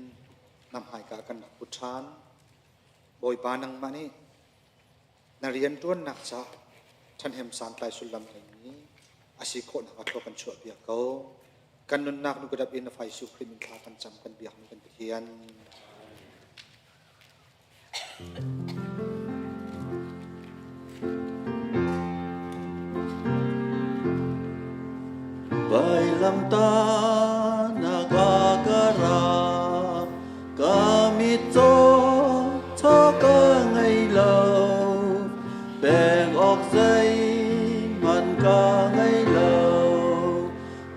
na hmaika kan rak put ṭhan. Bawipa nangmah nih na rianṭuannak caah ṭhahnem santlai sullam ngeimi a si khawhnak ah thlua kan chuahpiak ko. Kan nunnak nu ka dap in na Fa Jesuh Khrih min thla kan cam kan biakmi kan Pathian. Vailamtah ka ra ka mitcaw chaw ka ngei lo pek awk zeihmanh ka ngei lo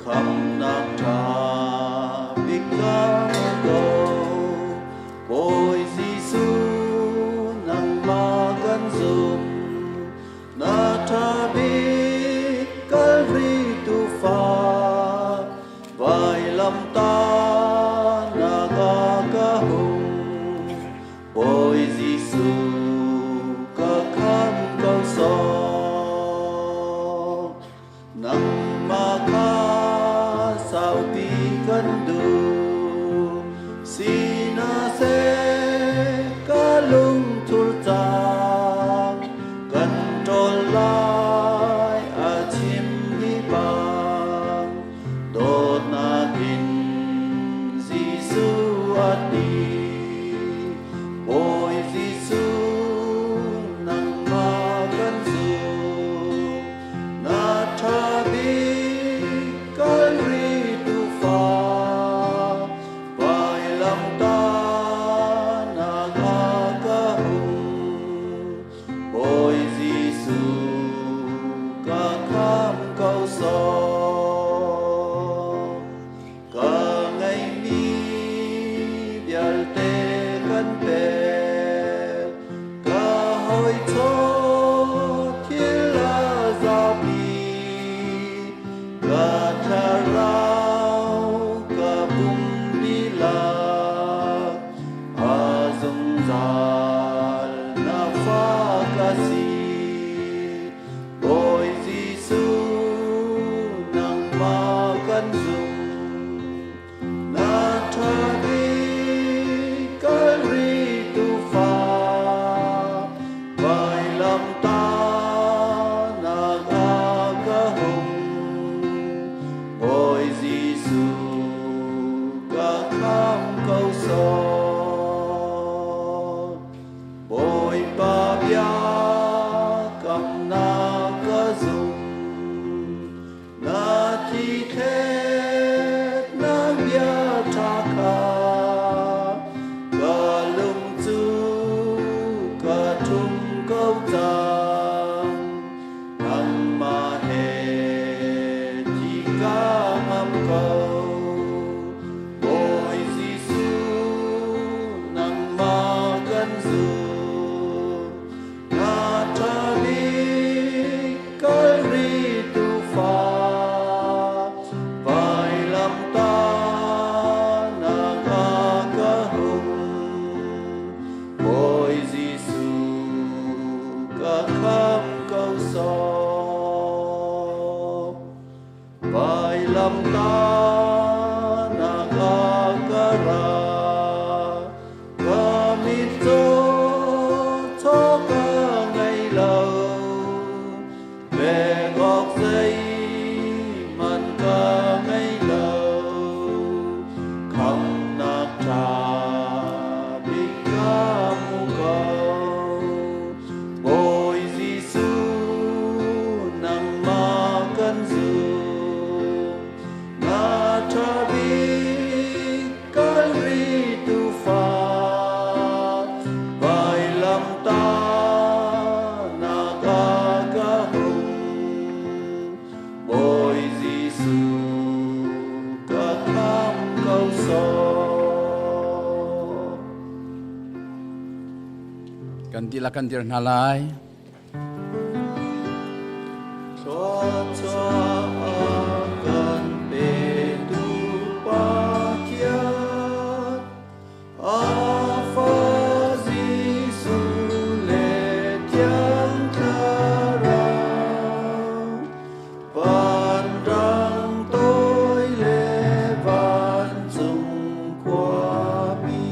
khamnak ṭha bik ka ko Bawi Jesuh nangmah kan zum na ṭha bik Kalvari tuufa vailamtah na ka ka hung Bawi Jesuh ka khamh ko sawh Nangmah kha saupi kan duh Sinaseh ka lungthur cang kan ṭawl lai a chim hi bang dawtnak in Jesuh a ti Bawi Jesuh nangmah kan zum Na ṭha bik Kalvari tuufa vailamtah na ka ka hung Bawi Jesuh ka khamh ko sawh. Vailamtahnak ah ka ra. Ka mitcaw chaw ka ngei lo, pek awk zeihmanh ka ngei lo. Khamhnak ṭha bik ka hmu ko. Bawi Jesuh, nangmah kan zum. Na ṭha bik Kalvari tuufa, vailamtahnak ah ka hung. Bawi Jesuh, ka khamh ko sawh. Kan dihlak kan dir hna lai. Thluachuah a kan petu Pathian, a Fa Jesuh le Thiang Thlarau, vanrang toi le vancung khuami.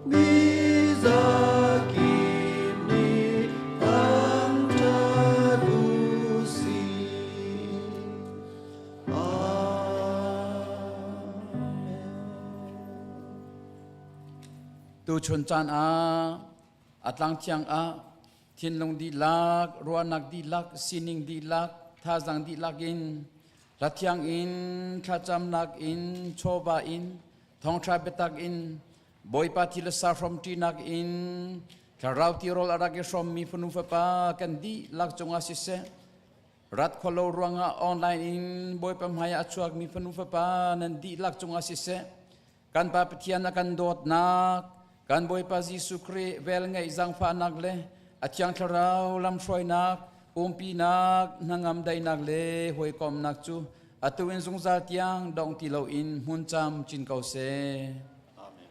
Mi zakip nih thangṭhat u sih. Amen. Tuchun caan ah a tlang thiang ah thinlung dihlak, ruahnak dihlak, sining dihlak, thazaang dihlak in hlathiang in thlacamnak in chawva in thawngṭha biatak in Bawipa thi le sa hrawmṭinak in thlarau tirawl a rak i hrawmmi fanu fapa kan dihlak cungah siseh, rat khawhlo ruangah online in Bawipa hmaiah a chuakmi fanu fapa nan dihlak cungah siseh, kan Pa Pathian a kan dawtnak, kan Bawipa Jesuh Khrih velngeih zaangfahnak le a Thiang Thlarau lamhruainak, umpinak, hnangam daihnak le hawikomhnak cu atu in zungzal tiang dong ti loin hmun cam cin ko seh. Amen.